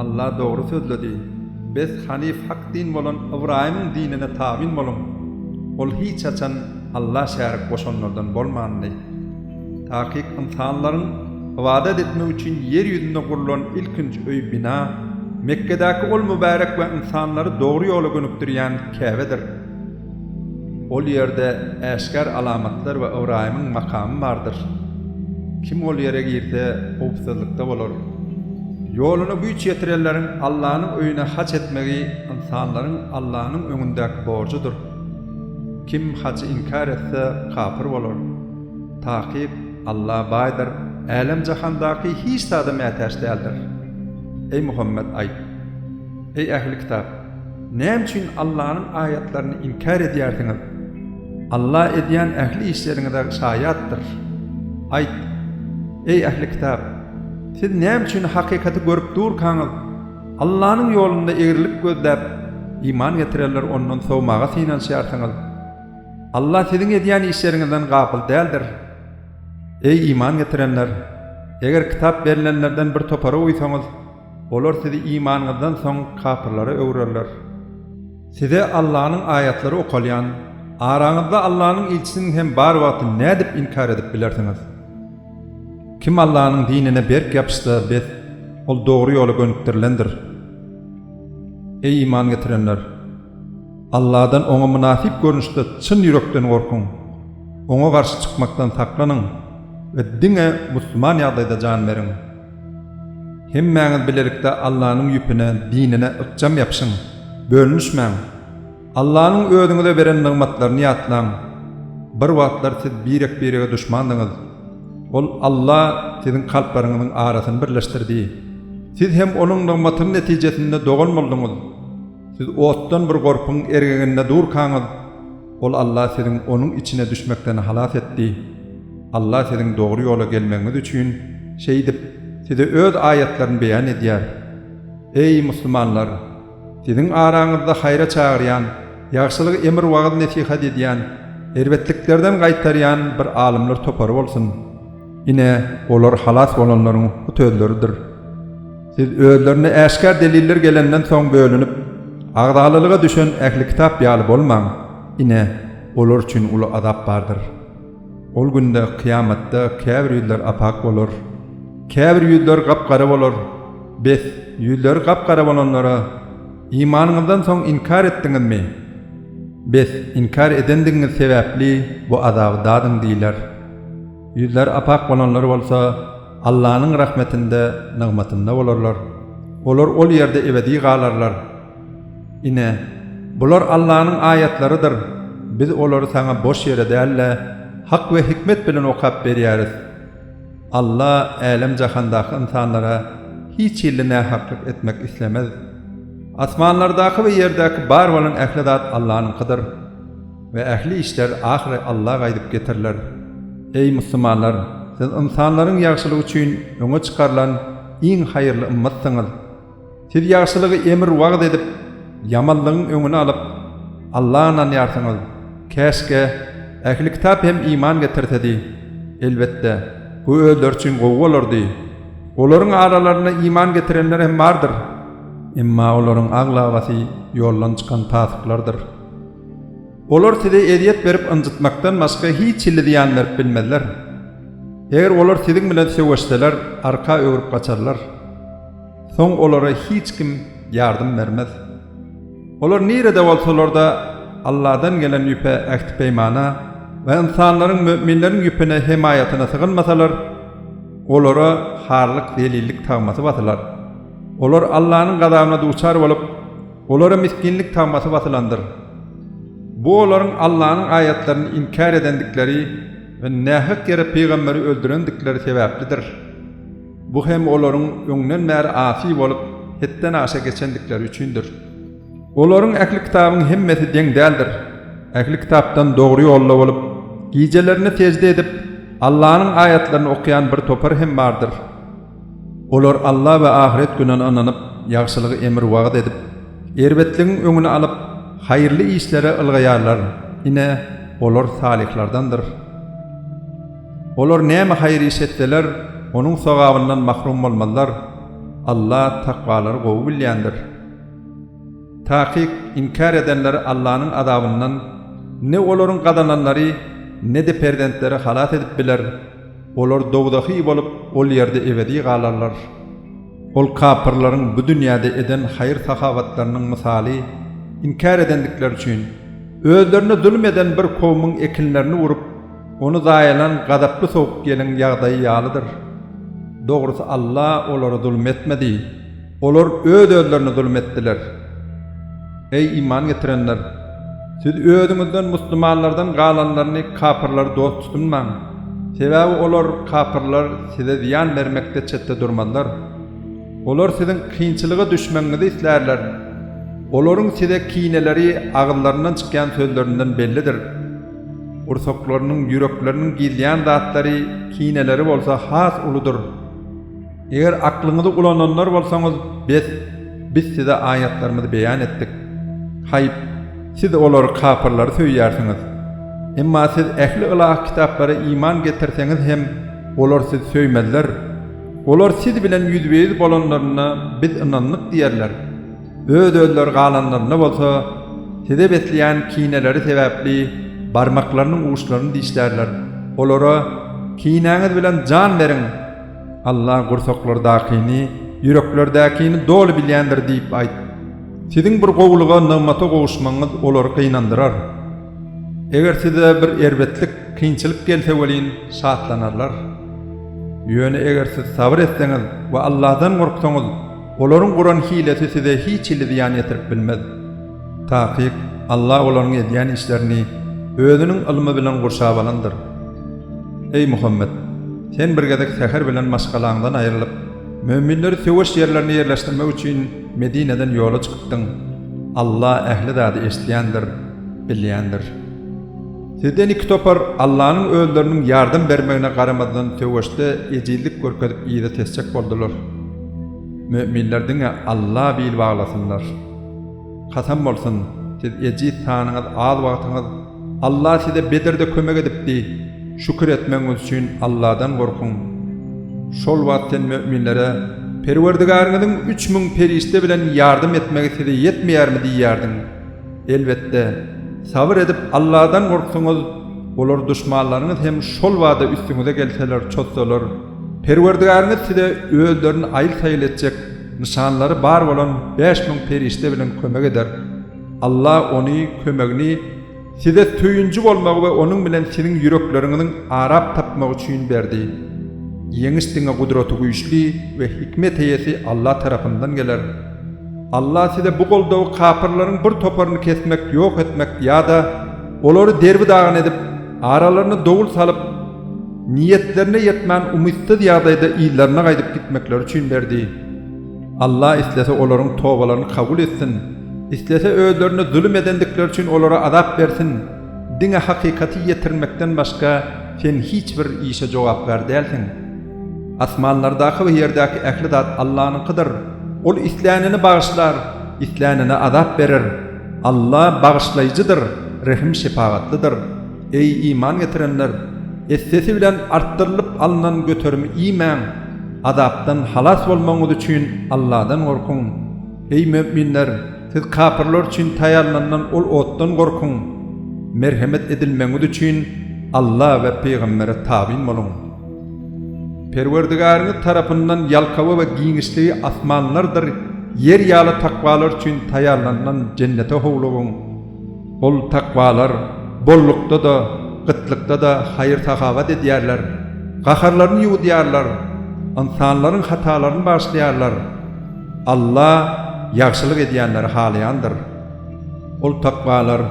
Alla dogry sözledi. Bes, hanyf hak din bolan Ybraýymyň dinine tabyn boluň. Ol hiç haçan Alla şärik goşanlardan bolmandy. Takyk ynsanlaryň ybadat etmek üçin ýer ýüzünde gurlan ilkinji öý bina, Mekgedäki ol mübärek we ynsanlary dogry ýola gönükdirýän Käbedir. Ol ýerde äşgär alamatlar we Ybraýymyň makamy bardyr. Kim ol ýere girse, howpsuzlykda bolar. Ýoluna güýç ýetirenleriň Allanyň öýüne haç etmegi ynsanlaryň Allanyň öňündäki borjudyr. Kim hajy inkär etse, kapyr bolar. Takyk, Alla baýdyr, älem-jahandaky hiç zada mätäç däldir. Eý, Muhammet, aýt! Eý, ähli-kitap! Näme üçin Allanyň aýatlaryny inkär edýärsiňiz? Alla edýän ähli işleriňize şaýatdyr. Aýt, Eý, ähli-kitap! Siz näme üçin hakykaty görüp durkaňyz, Allanyň ýolunda egrilik gözläp, iman getirenleri ondan sowmaga synanyşýarsyňyz? Alla siziň edýän işleriňizden gapyl däldir. Eý, iman getirenler! Eger kitap berlenlerden bir topara uýsaňyz, olar sizi imanyňyzdan soň kapyrlara öwrerler. Size Allanyň aýatlary okalýan, araňyzda Allanyň ilçisiniň hem bar wagty nädip inkär edip bilersiňiz? Kim Allanyň dinine berk ýapyşsa, bes, ol dogry ýola gönükdirilendir. Eý, iman getirenler! Alladan Oňa mynasyp görnüşde çyn ýürekden gorkuň! Oňa garşy çykmakdan saklanyň we diňe musulman ýagdaýda jan beriň! Hemmäňiz bilelikde Allanyň ýüpüne, dinine ykjam ýapyşyň, bölünişmäň! Allanyň özüňize beren nygmatlaryny ýatlaň! Bir wagtlar siz birek-birege duşmandyňyz. Ol, Alla, siziň kalplaryňyzyň arasyny birleşdirdi. Siz hem Onuň nygmatynyň netijesinde dogan bolduňyz. Siz otdan bir gorpyň ergeginde durkaňyz, Ol Alla siziň onuň içine düşmekden halas etdi. Alla siziň dogry ýola gelmegiňiz üçin, şeýdip, size Öz aýatlaryny beýan edýär. Eý, musulmanlar! Siziň araňyzda haýra çagyrýan, ýagşylygy emir wagyz-nesihat edýän, erbetliklerden gaýtarýan bir alymlar topary bolsun. Ine, olar halas bolanlaryň hut özleridir. Siz özlerine äşgär deliller gelenden soň bölünip, agzalalyga düşen ähli-kitap ýaly bolmaň, ine, olar üçin uly azap bardyr. Ol günde, kyýamatda, käbir ýüzler apak bolar. Käbir ýüzler gap-gara bolar. Bes, ýüzleri gap-gara bolanlara, Imanyňyzdan soň inkär etdiňizmi? Bes, inkär edendigiňiz sebäpli bu azaby dadyň diýler. Ýüzleri apak bolanlar bolsa, Allanyň rahmetinde, nygmatynda bolarlar. Olar ol ýerde ebedi galarlar. Ine, bular Allanyň aýatlarydyr, Biz olary saňa boş ýere däl-de, hak we hikmet bilen okap berýäris. Alla älem-jahandaky ynsanlara hiç hili nähaklyk etmek islemez. Asmanlardaky we ýerdäki bar bolan ähli zat Allanyňkydyr. We ähli işler ahyry Alla gaýdyp getiriler. Eý, muslimanlar! Siz ynsanlaryň ýagşylygy üçin öňe çykarylan iň haýyrly ymmatsyňyz. Siz ýagşylygy emr wagyz edip, ýamanlygyň öňüni alyp, Alla ynanýarsyňyz. Käşgä, ähli kitap hem iman getirsedi. Elbetde, bu özleri üçin gowy bolardy. Olaryň aralarynda iman getirenler hem bardyr. Emma olaryň aglabasy ýoldan çykan pasyklardyr. Olar size ezýet berip ynjytmakdan başga hiç hili zyýan berip bilmezler. Eger olar siziň bilen söweşseler, arka öwrüp gaçarlar. Soň olara hiç kim ýardam bermez. Olar nirede bolsalar-da, Alladan gelen ýüpe, ähti-peýmana we ynsanlaryň, möminleriň ýüpüne, hemaýatyna sygynmasalar, olara harlyk, zelillik tagmasy basylar. Olar Allanyň gazabyna duçar bolup, Olara misginlik tagmasy basylandyr. Bu olaryň Allanyň aýatlaryny inkär edendikleri we nähak ýere pygamberi öldürendikleri sebäplidir. Bu hem olaryň öňden bäri asy bolup, hetden aşa geçendikleri üçindir. Olaryň ähli kitabyň hemmesi deň däldir. Ähli kitapdan dogry ýolda bolup, gijelerine sežde edip, Allanyň aýatlaryny okaýan bir topar hem bardyr. Olar Alla we ahyret gününe ynanyp, ýagşylygy emir-wagyz edip, erbetligiň öňüni alyp, haýyrly işlere ylgaýarlar. Ine, olar salyhlardandyr. Olar näme haýyr iş etseler, onuň sogabyndan mahrum bolmazlar. Alla takwalary gowy bilýändir. Takyk, inkär edenleri Allanyň azabyndan ne olaryň gazananlary, ne-de perzentleri halas edip biler. Olar dowzahy bolup, ol ýerde ebedi galarlar. Ol kapyrlaryň bu dünýäde eden haýyr-sahawatlarynyň mysaly, inkär edendikleri üçin, özlerine zulum eden bir kowumyň ekinlerini urup, ony zaýalan gazaply sowuk ýeliň ýagdaýy ýalydyr. Dogrusy Alla olara zulum etmedi. Olar öz-özlerine zulum etdiler. Eý, iman getirenler! Siz özüňizden muslimanlardan galanlaryny kapyrlary dost tutunmaň. Sebäbi olar, kapyrlar, size zyýan bermekde çetde durmazlar. Olar siziň kynçylyga düşmegiňizi islärler. Olaryň size kineleri agyzlaryndan çykýan sözlerinden bellidir. Gursaklarynyň, ýürekleriniň gizlän zatlary, kineleri bolsa has uludyr. Eger aklyňyzy ulananlar bolsaňyz, bes, Biz size aýatlarymyzy beýan etdik. Haýp, siz olary, kapyrlary söýýärsiňiz. Emma siz ähli ylahy kitaplara iman getirseňiz hem, olar sizi söýmezler. Olar siz bilen ýüzbe-ýüz bolanlarynda, Biz ynandyk diýerler. Öz-özleri galanlarynda bolsa, size besleýän kineleri sebäpli barmaklarynyň uçlaryny dişlärler. Olara, Kinäňiz bilen jan beriň! Allah gursaklardakyny, ýüreklerdäkini doly bilýändir diýip aýt. Siziň bir gowulyga, nygmata gowuşmagyňyz olary gynandyrar. Eger size bir erbetlik, kynçylyk gelse welin, şatlanarlar. Ýöne eger siz sabyr etseňiz we Allahdan gorksaňyz, olaryň guran hilesi size hiç hili zyýan ýetirip bilmez. Takyk, Allah olaryň edýän işlerini Özüniň ylmy bilen gurşap alandyr. Eý, Muhammet! Sen bir gezek säher bilen maşgalaňdan aýrylyp, möminleri söweş ýerlerine ýerleşdirmek üçin Medineden ýola çykypdyň. Allah ähli zady eşidýändir, bilýändir. Sizden iki topar Allanyň özleriniň ýardam bermegine garamazdan söweşde ejizlik görkezip yza tesjek boldular. Möminler diňe Alla bil baglasynlar. Kasam bolsun, siz ejiz sanyňyz az wagtyňyz Alla size Bedirde kömek edipdi, şükür etmegiňiz üçin Alladan gorkuň. Şol wagt sen möminlere, Perwerdigäriňiziň 3000 perişde bilen ýardam etmegi size ýetmeýärmi diýýärdiň. Elbetde, sabyr edip Alladan gorksaňyz, olar duşmanlaryňyz hem şol bada üstüňize gelseler, çozsalar, Perwerdigäriňiz size özlerini aýyl-saýyl etjek nyşanlary bar bolan 5000 perişde bilen kömek eder. Allah ony, kömegini, size söýünji bolmagy we onuň bilen siziň ýürekleriňiziň arap tapmagy üçin berdi. Ýeňiş diňe Gudratygüýçli we hikmet eýesi Allah tarapyndan geler. Allah size bu goldawy kapyrlaryň bir toparyny kesmek, ýok etmek ýa-da olary derbi-dagyn edip, aralaryna dowul salyp, niýetlerine ýetmän umytsyz ýagdaýda yzlaryna gaýdyp gitmekleri üçin berdi. Allah islese olaryň tobalaryny kabul etsin, islese özlerine zulum edendikleri üçin olara azap bersin, diňe hakykaty ýetirmekden başga sen hiç bir işe jogapkär dälsiň. Asmanlardaky we ýerdäki ähli zat Allanyňkydyr. Ol islänini bagyşlar, islänine azap berer. Alla bagyşlaýjydyr, rehim-şepagatlydyr. Eý, iman getirenler! Essesi bilen artdyrylyp alnan göterimi iýmäň! Azapdan halas bolmagyňyz üçin Alladan gorkuň! Eý, möminler! Siz kapyrlar üçin taýýarlanylan ol otdan gorkuň! Merhemet edilmegiňiz üçin Alla we pygambere tabyn boluň! Perwerdigäriňiz tarapyndan ýalkawy we giňişligi asmanlardyr ýer ýaly takwalar üçin taýýarlanylan jennete howlugyň! Ol takwalar bollukda-da, gytlykda-da haýyr-sahawat edýärler, gaharlaryny ýuwudýarlar, ynsanlaryň hatalaryny bagyşlaýarlar. Alla ýagşylyk edýänleri halaýandyr. Ol takwalar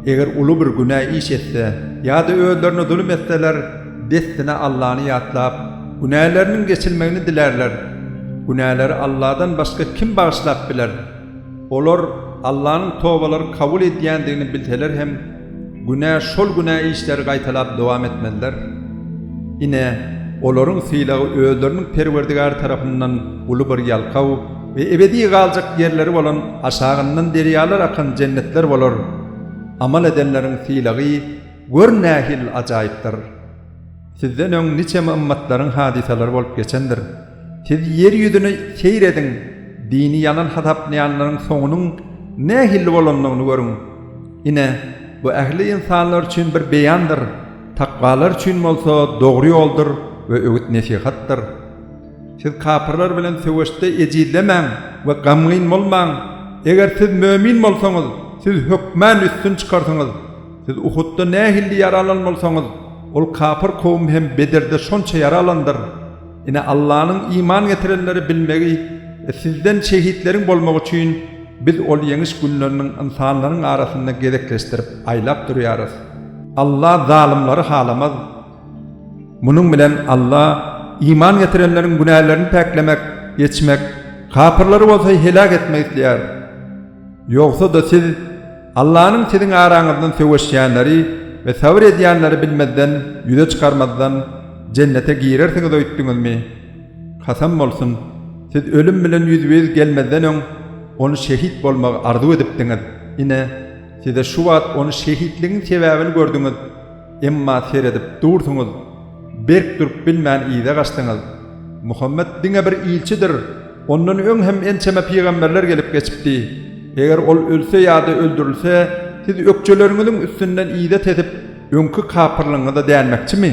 eger uly bir günä iş etse ýa-da özlerine zulum etseler, dessine Allany ýatlap, günäleriniň geçilmegini dilärler. Günäleri Alladan başga kim bagyşlap biler? Olar Allanyň tobalary kabul edýändigini bilseler hem, günä şol günä işleri gaýtalap dowam etmezler. Ine, olaryň sylagy özleriniň Perwerdigary tarapyndan uly bir ýalkaw we ebedi galjak ýerleri bolan aşagyndan derýalar akan jennetler bolar. Amal edenleriň sylagy. gör nähili ajaýypdyr! Sizden öň niçeme ymmatlaryň hadysalary bolup geçendir. Siz ýer ýüzüni seýr ediň, dini ýalan hasaplaýanlaryň soňunyň nähili bolandygyny görüň. Ine, bu ähli ynsanlar üçin bir beýandyr, takwalar üçin bolsa dogry ýoldur we öwüt-nesihatdyr. Siz kapyrlar bilen söweşde ejizlemäň we gamgyn bolmaň! Eger siz mömin bolsaňyz, siz hökmän üstün çykarsyňyz. Siz Uhudda nähili ýara alan bolsaňyz, ol kapyr kowum hem Bedirde şonça ýara alandyr. Ine, Allanyň iman getirenleri bilmegi we sizden şehitleriň bolmagy üçin biz ol ýeňiş günleriniň ynsanlaryň arasynda gezekleşdirip aýlap durýarys. Alla zalymlary halamaz. Munuň bilen Alla iman getirenleriň günälerini päklemek, geçmek, kapyrlary bolsa heläk etmek isleýär. Ýogsa-da siz Allanyň siziň araňyzdan söweşýänleri we sabyr edýänleri bilmezden, ýüze çykarmazdan jennete girersiňiz öýtdüňizmi? Kasam bolsun, siz ölüm bilen ýüzbe-ýüz gelmezden öň ony şehit bolmagy arzuw edipdiňiz. Ine, size şu wagt ony şehitligiň sebäbini gördüňiz. Emma seredip dursuňyz, berk durup bilmän yza gaçdyňyz. Muhammet diňe bir ilçidir, ondan öň hem ençeme pygamberler gelip geçipdi. Eger ol ölse ýa-da öldürilse, siz ökjeleriňiziň üstünden yza tesip, öňki kapyrlygyňyza dänmekçimi?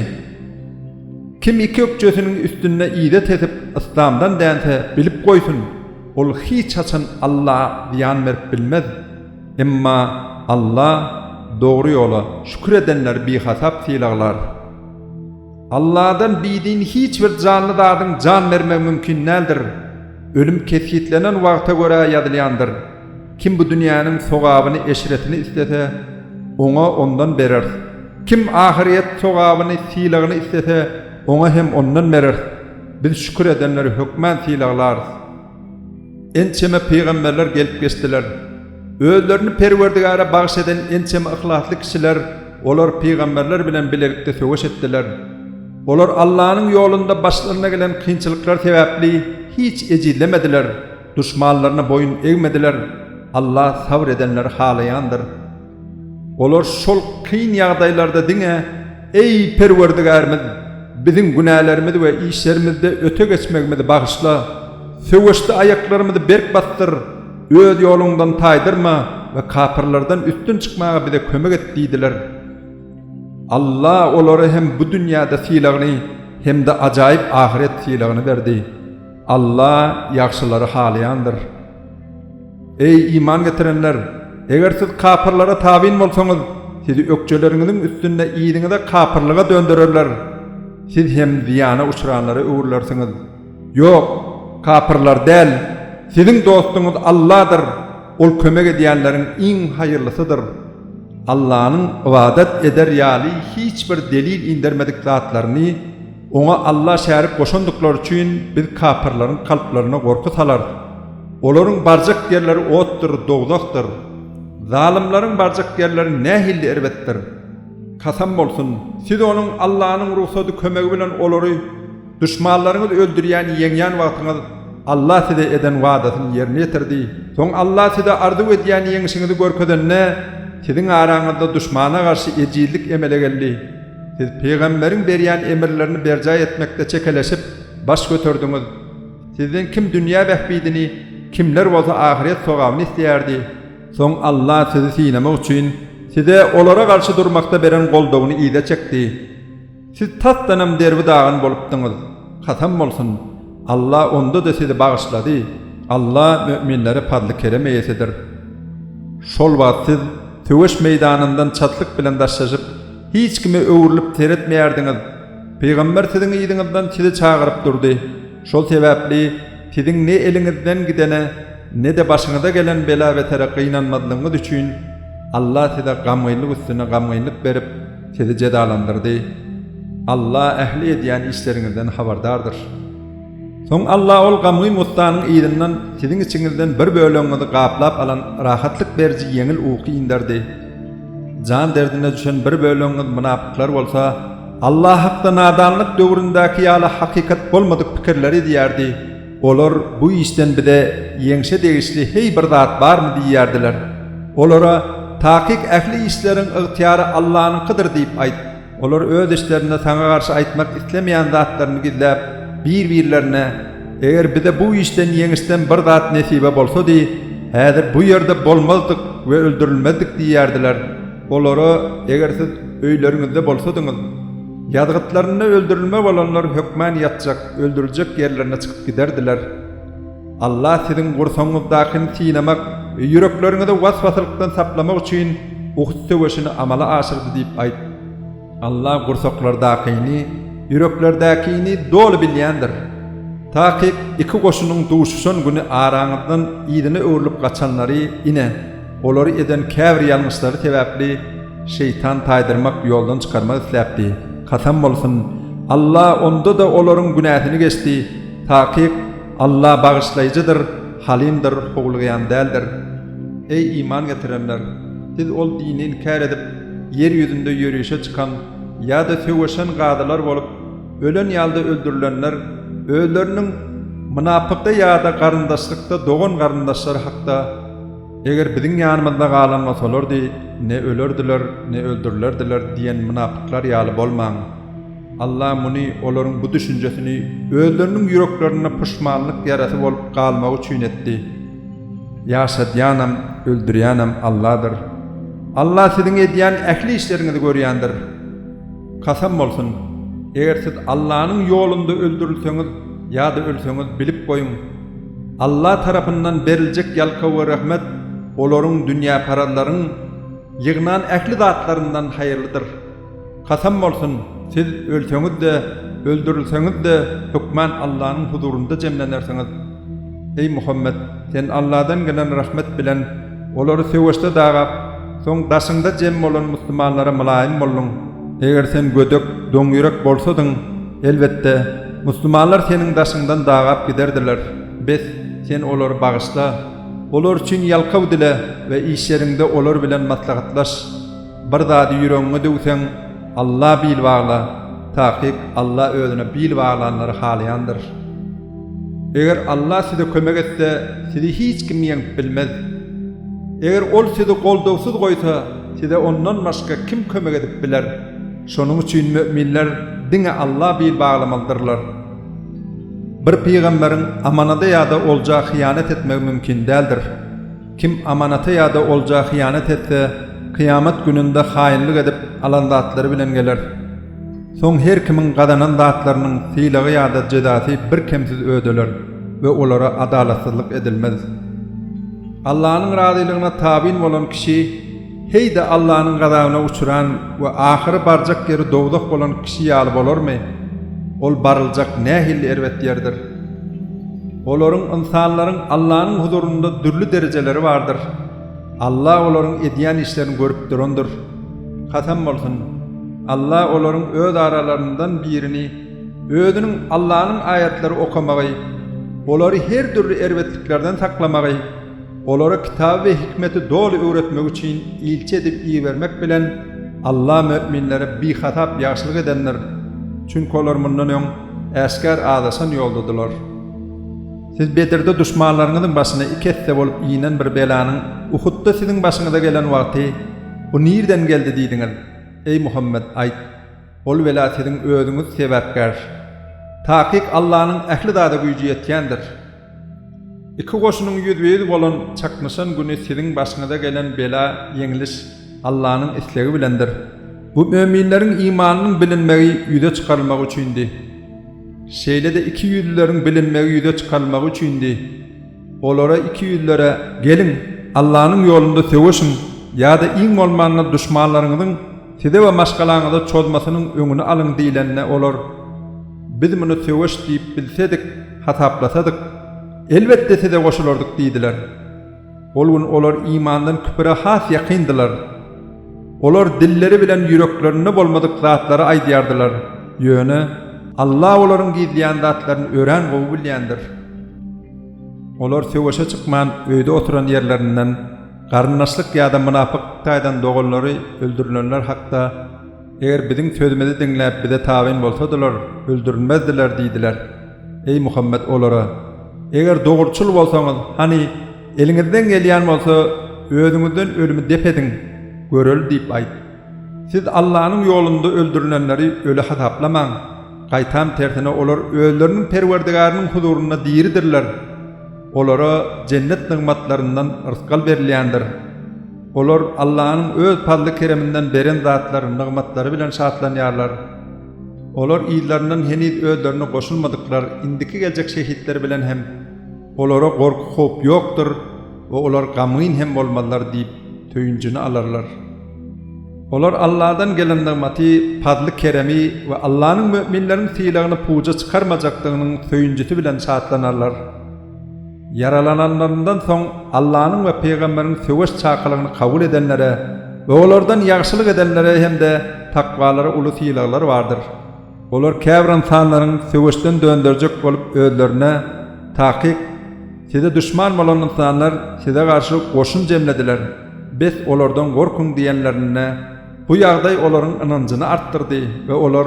Kim iki ökjesiniň üstünde yza tesip, yslamdan dänse, bilip goýsun, ol hiç haçan Alla zyýan berip bilmez. Emma Alla dogry ýola şükür edenleri bihasap sylaglar. Alladan bidin hiç bir janly zadyň jan bermegi mümkin däldir. Ölüm kesgitlenen wagta görä ýazylýandyr. Kim bu dünýäniň sogabyny eşretini islese, oňa ondan bereris. Kim ahyrýet sogabyny sylagyny islese, oňa hem ondan bereris. Biz şükür edenleri hökmän sylaglarys. Ençeme pygamberler gelip geçdiler. Özlerini Perwerdigäre bagyş eden ençeme yhlasly kişiler olar pygamberler bilen bilelikde söweş etdiler. Olar Allanyň ýolunda başlaryna gelen kynçylyklar sebäpli hiç ejizlemediler, duşmanlaryna boýun egmediler. Alla sabyr edenleri halaýandyr. Olar şol kyn ýagdaýlarda diňe, Eý, Perwerdigärimiz! Biziň günälerimizi we işlerimizde öte geçmegimizi bagyşla! Söweşde aýaklarymyzy berk basdyr, Öz ýoluňdan taýdyrma we kapyrlardan üstün çykmaga bize kömek et diýdiler. Alla olara hem bu dünýäde sylagyny hem-de ajaýyp ahyret sylagyny berdi. Alla ýagşylary halaýandyr. Eý, iman getirenler! Eger siz kapyrlara tabyn bolsaňyz, sizi ökjeleriňiziň üstünde yzyňyza kapyrlyga döndererler. Siz hem zyýana uçranlara öwrülersiňiz. Ýok, kapyrlar däl, siziň dostuňyz Alladyr, Ol kömek edýänleriň iň haýyrlysydyr. Allanyň ybadat eder ýaly hiç bir delil indermedik zatlaryny Oňa Alla şärik goşandyklary üçin biz kapyrlaryň kalplaryna gorky salarys. Olaryň barjak ýerleri otdur, dowzahdyr. Zalymlaryň barjak ýerleri nähili erbetdir! Kasam bolsun, siz onuň, Allanyň, rugsady, kömegi bilen olary, duşmanlaryňyz, öldürýän, ýeňýän wagtyňyz Alla size eden wadasyny ýerine ýetirdi. Soň Alla size arzuw edýän ýeňşiňizi görkezende, siziň araňyzda duşmana garşy ejizlik emele geldi. Siz pygamberiň berýän emirlerini berjaý etmekde çekeleşip, baş göterdiňiz. Sizden kim dünýä bähbidini, kimler bolsa ahyret sogabyny isleýärdi. Soň Alla sizi synamak üçin, size olara garşy durmakda beren goldawyny yza çekdi. Siz tasdanam derbi-dagyn bolupdyňyz. Kasam bolsun, Alla onda-da sizi bagyşlady. Alla möminlere pazly-kerem eýesidir. Şol wagt siz söweş meýdanyndan çaltlyk bilen daşlaşyp, hiç kime öwrülip seretmeýärdiňiz. Pygamber siziň yzyňyzdan sizi çagyryp durdy. Şol sebäpli siziň ne eliňizden gidene, ne-de başyňyza gelen bela-betere gynanmazlygyňyz üçin Alla size gamgynlyk üstüne gamgynlyk berip, sizi jezalandyrdy. Alla ähli edýän işleriňizden habardardyr. Soň Alla ol gamgyn gussanyň yzyndan siziň içiňizden bir bölegiňizi gaplap alan rahatlyk beriji ýeňil uky inderdi. Jan derdine düşen bir bölegiňiz mynapyklar bolsa, Alla hakda nadanlyk döwründäki ýaly hakykat bolmadyk pikirleri edýärdi. Olar bu işden bize ýeňşe degişli heý bir zat barmy diýýärdiler. Olara. Takyk ähli işleriň ygtyýary Allanyňkydyr diýip aýt. Olar öz içlerinde saňa garşy aýtmak islemeýän zatlaryny gizläp, bir-birlerine, Eger bize bu işden, ýeňişden bir zat nesibe bolsady, häzir bu ýerde bolmazdyk we öldürilmezdik diýýärdiler. Olara, Eger siz öýleriňizde bolsadyňyz, ýazgytlarynda öldürilme bolanlar hökmän ýatjak, öldüriljek ýerlerine çykyp giderdiler. Allah siziň gursagyňyzdakyny synamak we ýürekleriňizi was-wasylykdan saplamak üçin Uhud söweşini amala aşyrdy diýip aýt. Allah gursaklardakyny, ýüreklerdäkini doly bilýändir. Takyk iki goşunyň duşuşan güni araňyzdan yzyna öwrülip gaçanlary, ine, olary eden käbir ýalňyşlary sebäpli şeýtan taýdyrmak, ýoldan çykarmak isläpdi. Kasam bolsun, Allah onda-da olaryň günäsini geçdi. Takyk, Alla Bagyşlaýjydyr, Halymdyr, howlugýan däldir. Eý, iman getirenler! Siz ol dini inkär edip, ýer ýüzünde ýörişe çykan ýa-da söweşen gazylar bolup, ölen ýa-da öldürilenler, özleriniň mynapykda ýa-da garyndaşlykda dogan-garyndaşlary hakda, Eger biziň ýanymyzda galan bolsalardy, ne ölerdiler, ne öldürilerdiler diýen mynapyklar ýaly bolmaň! Allah muny, olaryň bu düşünjesini özleriniň ýüreklerinde puşmanlyk ýarasy bolup galmagy üçin etdi. Ýaşadýanam, öldürýänem Allahdyr. Allah siziň edýän ähli işleriňizi görýändir. Kasam bolsun, eger siz Allahnyň ýolunda öldürilseňiz ýa-da ölseňiz bilip goýuň, Allah tarapyndan beriljek ýalkaw we rehmet olaryň dünýäparazlaryň ýygnan ähli zatlaryndan haýyrlydyr. Kasam bolsun, siz ölseňiz-de, öldürilseňiz-de, hökman Allanyň huzurynda jemlenersiňiz. Eý, Muhammet, sen Alladan gelen rahmet bilen olary söweşde dagap, soň daşyňda jem bolan muslimanlara mylaýym bolduň. Eger sen gödek, doňýürek bolsadyň, elbetde, muslimanlar seniň daşyňdan dagap giderdiler. Bes, sen olary bagyşla. Olar üçin ýalkaw dile we işleriňde olar bilen maslahatlaş. Bir zady ýüregiňe düwseň, Alla bil bagla, takyk Alla özüne bil baglanlary halaýandyr. Eger Alla size kömek etse, sizi hiç kim ýeňip bilmez. Eger Ol sizi goldawsyz goýsa, size Ondan başga kim kömek edip biler? Şonuň üçin möminler diňe Alla bil baglamalydyrlar. Bir pygamberiň amanada ýa-da olja hyýanat etmegi mümkin däldir. Kim amanata ýa-da olja hyýanat etse, kyýamat gününde haýynlyk edip alan zatlary bilen geler. Soň her kimiň gazanan zatlarynyň sylagy ýa-da jezasy birkemsiz ödeler we olara adalatsyzlyk edilmez. Allanyň razylygyna tabyn bolan kişi heý-de Allanyň gazabyna uçran we ahyry barjak ýeri dowzah bolan kişi ýaly bolarmy? Ol baryljak nähili erbet ýerdir! Olaryň, ynsanlaryň, Allanyň huzurynda dürli derejeleri bardyr. Alla olaryň edýän işlerini görüp durandyr. Kasam bolsun, Alla olaryň öz aralaryndan birini özüniň Allanyň aýatlary okamagy, olary her dürli erbetliklerden saklamagy, Olara kitaby we hikmeti doly öwretmek üçin ilçi edip ibermek bilen Alla möminlere bihasap ýagşylyk edendir. Çünki olar mundan öň äşgär azaşan ýoldadylar. Siz Bedirde duşmanlaryňyzyň başyna iki esse bolup inen bir belanyň Uhudda siziň başyňyza gelen wagty, Bu nirden geldi diýdiňiz. Eý Muhammet, aýt! Ol bela siziň özüňiz sebäpkär. Takyk Allanyň ähli zada güýji ýetýändir. Iki goşunyň ýüzbe-ýüz bolan çaknyşan güni siziň başyňyza gelen bela, ýeňliş Allanyň islegi bilendir. Bu möminleriň imanynyň bilinmegi, ýüze çykarylmagy üçindi. Şeýle-de ikiýüzlüleriň bilinmegi, ýüze çykarylmagy üçindi. Olara, ikiýüzlere, Geliň, Allanyň ýolunda söweşiň ýa-da iň bolmanda duşmanlaryňyzyň size we maşgalaňyza çozmasynyň öňüni alyň diýlende, olar, Biz muny söweş diýip bilsedik, hasaplasadyk, elbetde size goşulardyk diýdiler. Ol gün olar imandan küpüre has ýakyndylar. Olar dilleri bilen ýüreklerinde bolmadyk zatlary aýdýardylar, ýöne Allah olaryň gizleýän zatlaryny örän gowy bilýändir. Olar söweşe çykman öýde oturan ýerlerinden garyndaşlyk ýa-da mynapyk taýdan doganlary öldürilenler hakda Eger biziň sözümizi diňläp bize tabyn bolsadylar, öldürilmezdiler diýdiler. Eý Muhammet olara, Eger dogruçyl bolsaňyz, hany, eliňizden gelýän bolsa, özüňizden ölümi dep ediň, göreli diýip aýt. Siz Allanyň ýolunda öldürilenleri öli hasaplamaň, gaýtam tersine olar özleriniň Perwerdigäriniň huzurynda diridirler. Olara jennet nygmatlaryndan rysgal berilýändir. Olar Allanyň öz pazly-kereminden beren zatlary, nygmatlary bilen şatlanýarlar. Olar yzlaryndan heniz özlerine goşulmadyklar indiki geljek şehitler bilen hem Olara gorky-howp ýokdur we olar gamgyn hem bolmazlar diýip söýünjini alarlar. Olar Alladan gelen nygmaty, pazly-keremi we Allanyň möminleriň sylagyny puja çykarmajakdygynyň söýünjisi bilen şatlanarlar. Ýaralananlaryndan soň Allanyň we pygamberiň söweş çakylygyny kabul edenlere we olardan ýagşylyk edenlere hem-de takwalara uly sylaglar bardyr. Olar käbir ynsanlaryň söweşden dönderjek bolup özlerine, Takyk, size duşman bolan ynsanlar size garşy goşun jemlediler, bes olardan gorkuň diýenlerinde, bu ýagdaý olaryň ynanjyny artdyrdy we olar,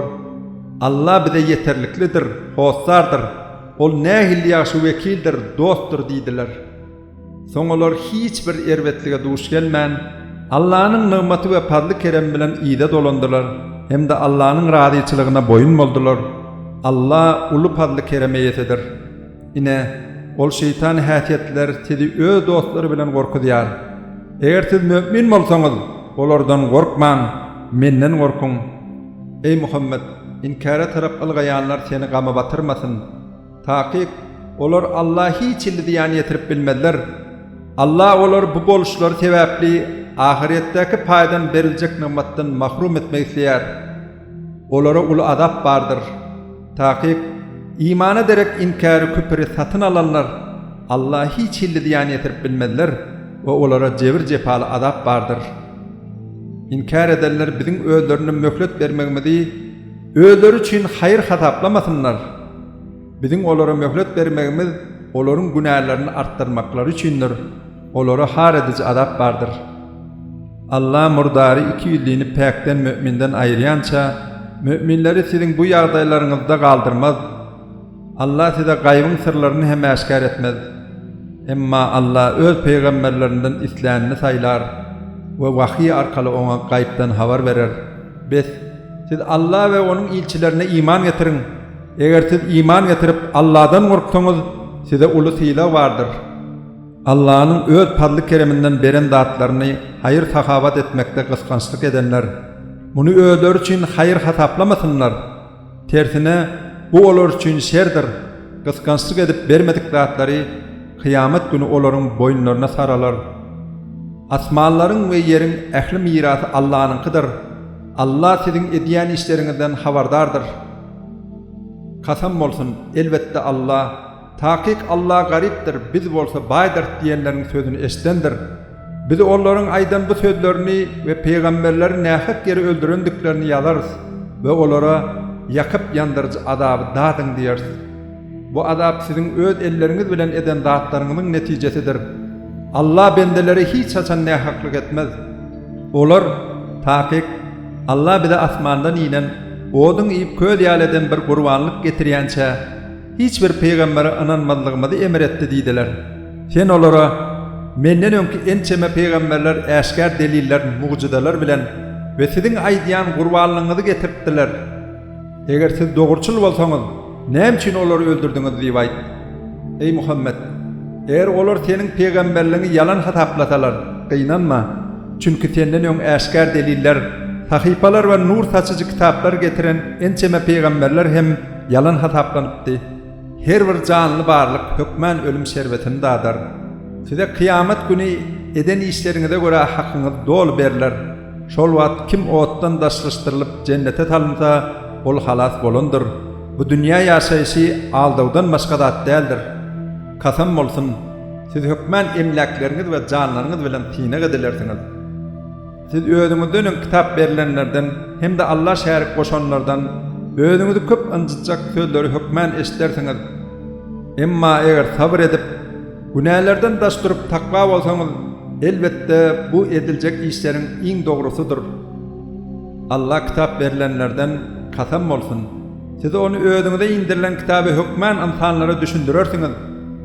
Alla bize ýeterliklidir, hossardyr. Ol nähili ýagşy wekildir, dostdur diýdiler. Soň olar hiç bir erbetlige duş gelmän, Allanyň nygmaty we pazly-keremi bilen yza dolandylar hem-de Allanyň razyçylygyna boýun boldular. Alla uly pazly-kerem eýesidir. Ine, ol şeýtan häsiýetliler sizi öz dostlary bilen gorkuzýar. Eger siz mömin bolsaňyz, olardan gorkmaň, Menden gorkuň! Eý, Muhammet! Inkäre tarap ylgaýanlar seni gama batyrmasyn. Takyk, olar Alla hiç hili zyýan ýetirip bilmezler. Alla olary bu boluşlary sebäpli ahyretdäki paýdan beriljek nygmatdan mahrum etmek isleýär. Olara uly azap bardyr. Takyk, imana derek inkäri küpüri satyn alanlar Alla hiç hili zyýan ýetirip bilmezler we olara jebir-jepaly azap bardyr. Inkär edenler biziň özlerine möhlet bermegimizi özleri üçin haýyr hasaplamasynlar. Biziň olara möhlet bermegimiz olaryň günälerini artdyrmaklary üçindir. Olara har ediji azap bardyr. Alla murdary ikiýüzlini päkden möminden aýyrýança, möminleri siziň bu ýagdaýlaryňyzda galdyrmaz. Alla size gaýbyň syrlaryny hem äşgär etmez. Emma Alla öz pygamberlerinden islänini saýlar we wahyý arkaly oňa gaýypdan habar berer. Bes, siz Alla we Onuň ilçilerine iman getiriň! Eger siz iman getirip, Alladan gorksaňyz, size uly sylag bardyr. Allanyň öz pazly-kereminden beren zatlaryny haýyr-sahawat etmekde gysgançlyk edenler, muny özleri üçin haýyr hasaplamasynlar. Tersine, bu olar üçin şerdir, gysgançlyk edip bermedik zatlary kyýamat güni olaryň boýunlaryna saralar. Asmanlaryň we ýeriň ähli mirasy Allanyňkydyr. Alla siziň edýän işleriňizden habardardyr. Kasam bolsun, elbetde Alla, Takyk Alla garypdyr, biz bolsa baýdyrys diýenleriň sözüni eşidendir. Biz olaryň aýdan bu sözlerini we pygamberleri nähak ýere öldürendiklerini ýazarys we olara ýakyp-ýandyryjy azaby dadyň diýeris. Bu azap siziň öz elleriňiz bilen eden zatlaryňyzyň netijesidir. Alla bendelere hiç haçan nähaklyk etmez. Olar, Takyk, Alla bize asmandan inen, oduň iýip köz ýaly eden bir gurbanlyk getirýänçä, Hiç bir pygambere ynanmazlygymyzy emir etdi diýdiler. Sen olara, Menden öňki ençeme pygamberler äşgär deliller, mugjyzalar bilen we siziň aýdýan gurbanlygyňyzy getiripdiler. Eger siz dogruçyl bolsaňyz, näme üçin olary öldürdiňiz diýip aýt. Eý, Muhammet! Eger olar seniň pygamberligiňi ýalan hasaplasalar, gynanma! Çünki senden öň äşgär deliller, sahypalar we nur saçyjy kitaplar getiren ençeme pygamberler hem ýalan hasaplanypdy. Her bir janly barlyk hökmän ölüm şerbetini dadar. Size kyýamat güni eden işleriňize görä hakyňyz doly berler. Şol wagt kim otdan daşlaşdyrylyp jennete salynsa, ol halas bolandyr. Bu dünýä ýaşaýşy aldawdan başga zat däldir. Kasam bolsun, siz hökmän emläkleriňiz we janlaryňyz bilen synag edilersiňiz. Siz özüňizden öň kitap berlenlerden hem-de Alla şärik goşanlardan özüňizi köp ynjytjak sözleri hökmän eşidersiňiz. Emma eger sabyr edip, günälerden daş durup takwa bolsaňyz, elbetde bu ediljek işleriň iň dogrusydyr. Alla kitap berlenlerden kasam bolsun! Siz ony özüňize indirilen kitaby hökmän ynsanlara düşündirersiňiz,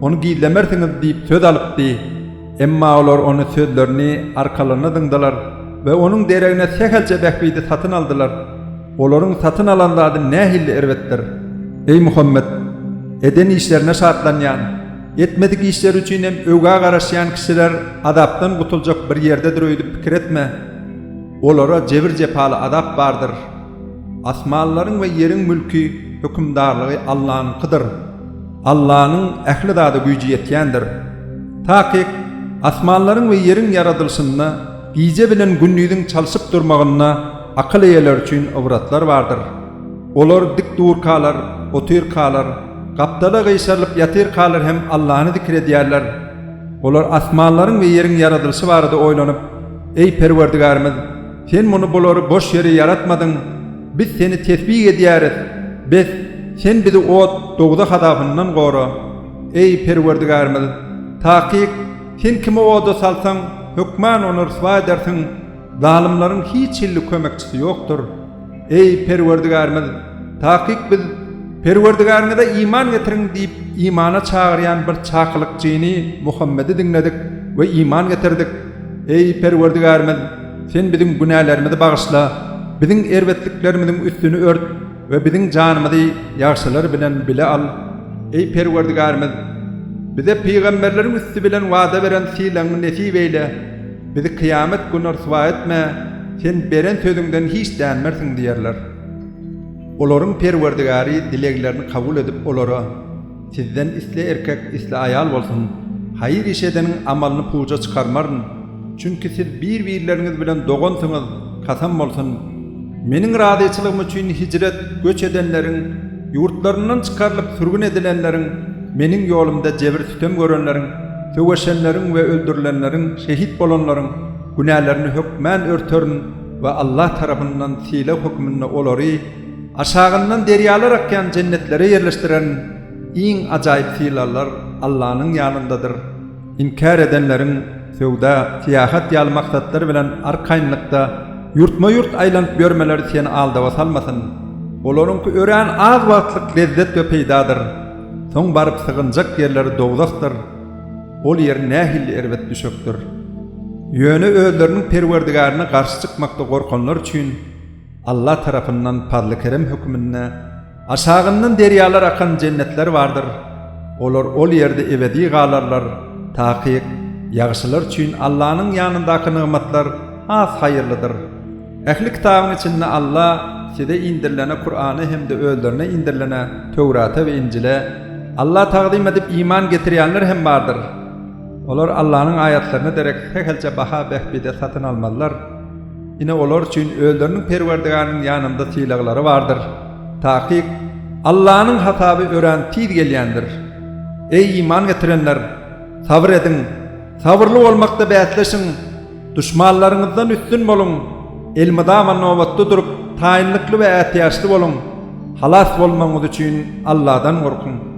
ony gizlemersiňiz diýip söz alypdy. Emma olar ony sözlerini arkalaryna zyňdylar we onuň deregine sähelçe bähbidi satyn aldylar. Olaryň satyn alan zady nähili erbetdir! Eý Muhammet! Eden işlerine şatlanýan, etmedik işleri üçin hem öwgä garaşýan kişiler azapdan gutuljak bir ýerdedir öýdüp pikir etme. Olara jebir-jepaly azap bardyr. Asmanlaryň we ýeriň mülki, hökümdarlygy Allanyňkydyr. Allanyň ähli zada güýji ýetýändir. Takyk, asmanlaryň we ýeriň ýaradylyşynda gije bilen gündiziň çalşyp durmagynda akyl eýeleri üçin ybratlar bardyr. Olar dik durkalar, otyrkalar, gapdala gyşarylyp ýatyrkalar hem Allany zikr edýärler. Olar asmanlaryň we ýeriň ýaradylyşy barada oýlanyp, Eý, Perwerdigärimiz! Sen muny bulary boş ýere ýaratmadyň, biz Seni tesbih edýäris, bes, Sen bizi ot, dowzah azabyndan gora. Eý, Perwerdigärimiz! Takyk, Sen kimi oda salsaň, hökman ony ryswa edersiň, zalymlaryň hiç hilli kömekçisi ýokdur. Eý, Perwerdigärimiz! Takyk biz, Perwerdigäriňize iman getiriň diýip imana çagyrýan bir çakylykçyny, Muhammedi diňledik we iman getirdik. Eý, Perwerdigärimiz! Sen biziň günälerimizi bagyşla, biziň erbetliklerimiziň üstüni ört we biziň janymyzy ýagşylar bilen bile al. Eý, Perwerdigärimiz! Bize pygamberleriň üsti bilen wada beren sylagyňy nesip eýle, bizi kyýamat güni ryswa etme, Sen beren sözüňden hiç dänmersiň diýerler. Olaryň Perwerdigäri dileglerini kabul edip olara. Sizden isle erkek, isle aýal bolsun, haýyr iş edeniň amalyny puja çykarmaryn. Çünki siz bir-birleriňiz bilen dogansyňyz, kasam bolsun! Meniň razyçylygym üçin hijret, göç edenleriň, ýurtlaryndan çykarylyp sürgün edilenleriň, Meniň ýolumda jebir-sütem görenleriň, söweşenleriň we öldürilenleriň, şehit bolanlaryň, günälerini hökmän örterin we Allah tarapyndan sylag hökmünde olary, Aşagyndan derýalar akýan jennetlere ýerleşdirerin, iň ajaýyp sylaglar Allanyň ýanyndadyr. Inkär edenleriň söwda, syýahat ýaly maksatlar bilen arkaýynlykda ýurtma-ýurt aýlanyp ýörmeleri seni aldawa salmasyn. Olaryňky örän az wagtlyk lezzet we peýdadyr. Soň baryp sygynjak ýerleri dowzahdyr. Ol ýer nähili erbet düşekdir. Ýöne özleriniň Perwerdigärine garşy çykmakda gorkanlar üçin, Alla tarapyndan pazly-kerem höküminde aşagyndan derýalar akan jennetler bardyr. Olar ol ýerde ebedi galarlar. Takyk, ýagşylar üçin Allanyň ýanyndaky nygmatlar has haýyrlydyr. Ähli kitabyň içinde Alla size indirilene Kurana hem-de özlerine indirilene Töwrata we Injile Alla tagzym edip iman getirýänler hem bardyr. Olar Allanyň aýatlaryna derek sähelçe baha bähbide satyn almazlar. Ine olar üçin özleriniň Perwerdigäriniň ýanynda sylaglary bardyr. Takyk, Allanyň hasaby örän tiz gelýändir. Eý, iman getirenler! Sabyr ediň! Sabyrly bolmakda bäsleşiň! Duşmanlaryňyzdan üstün boluň! Elmydama nobatda durup, taýynlykly we ätiýaçly boluň! Halas bolmagyňyz üçin Alladan gorkuň!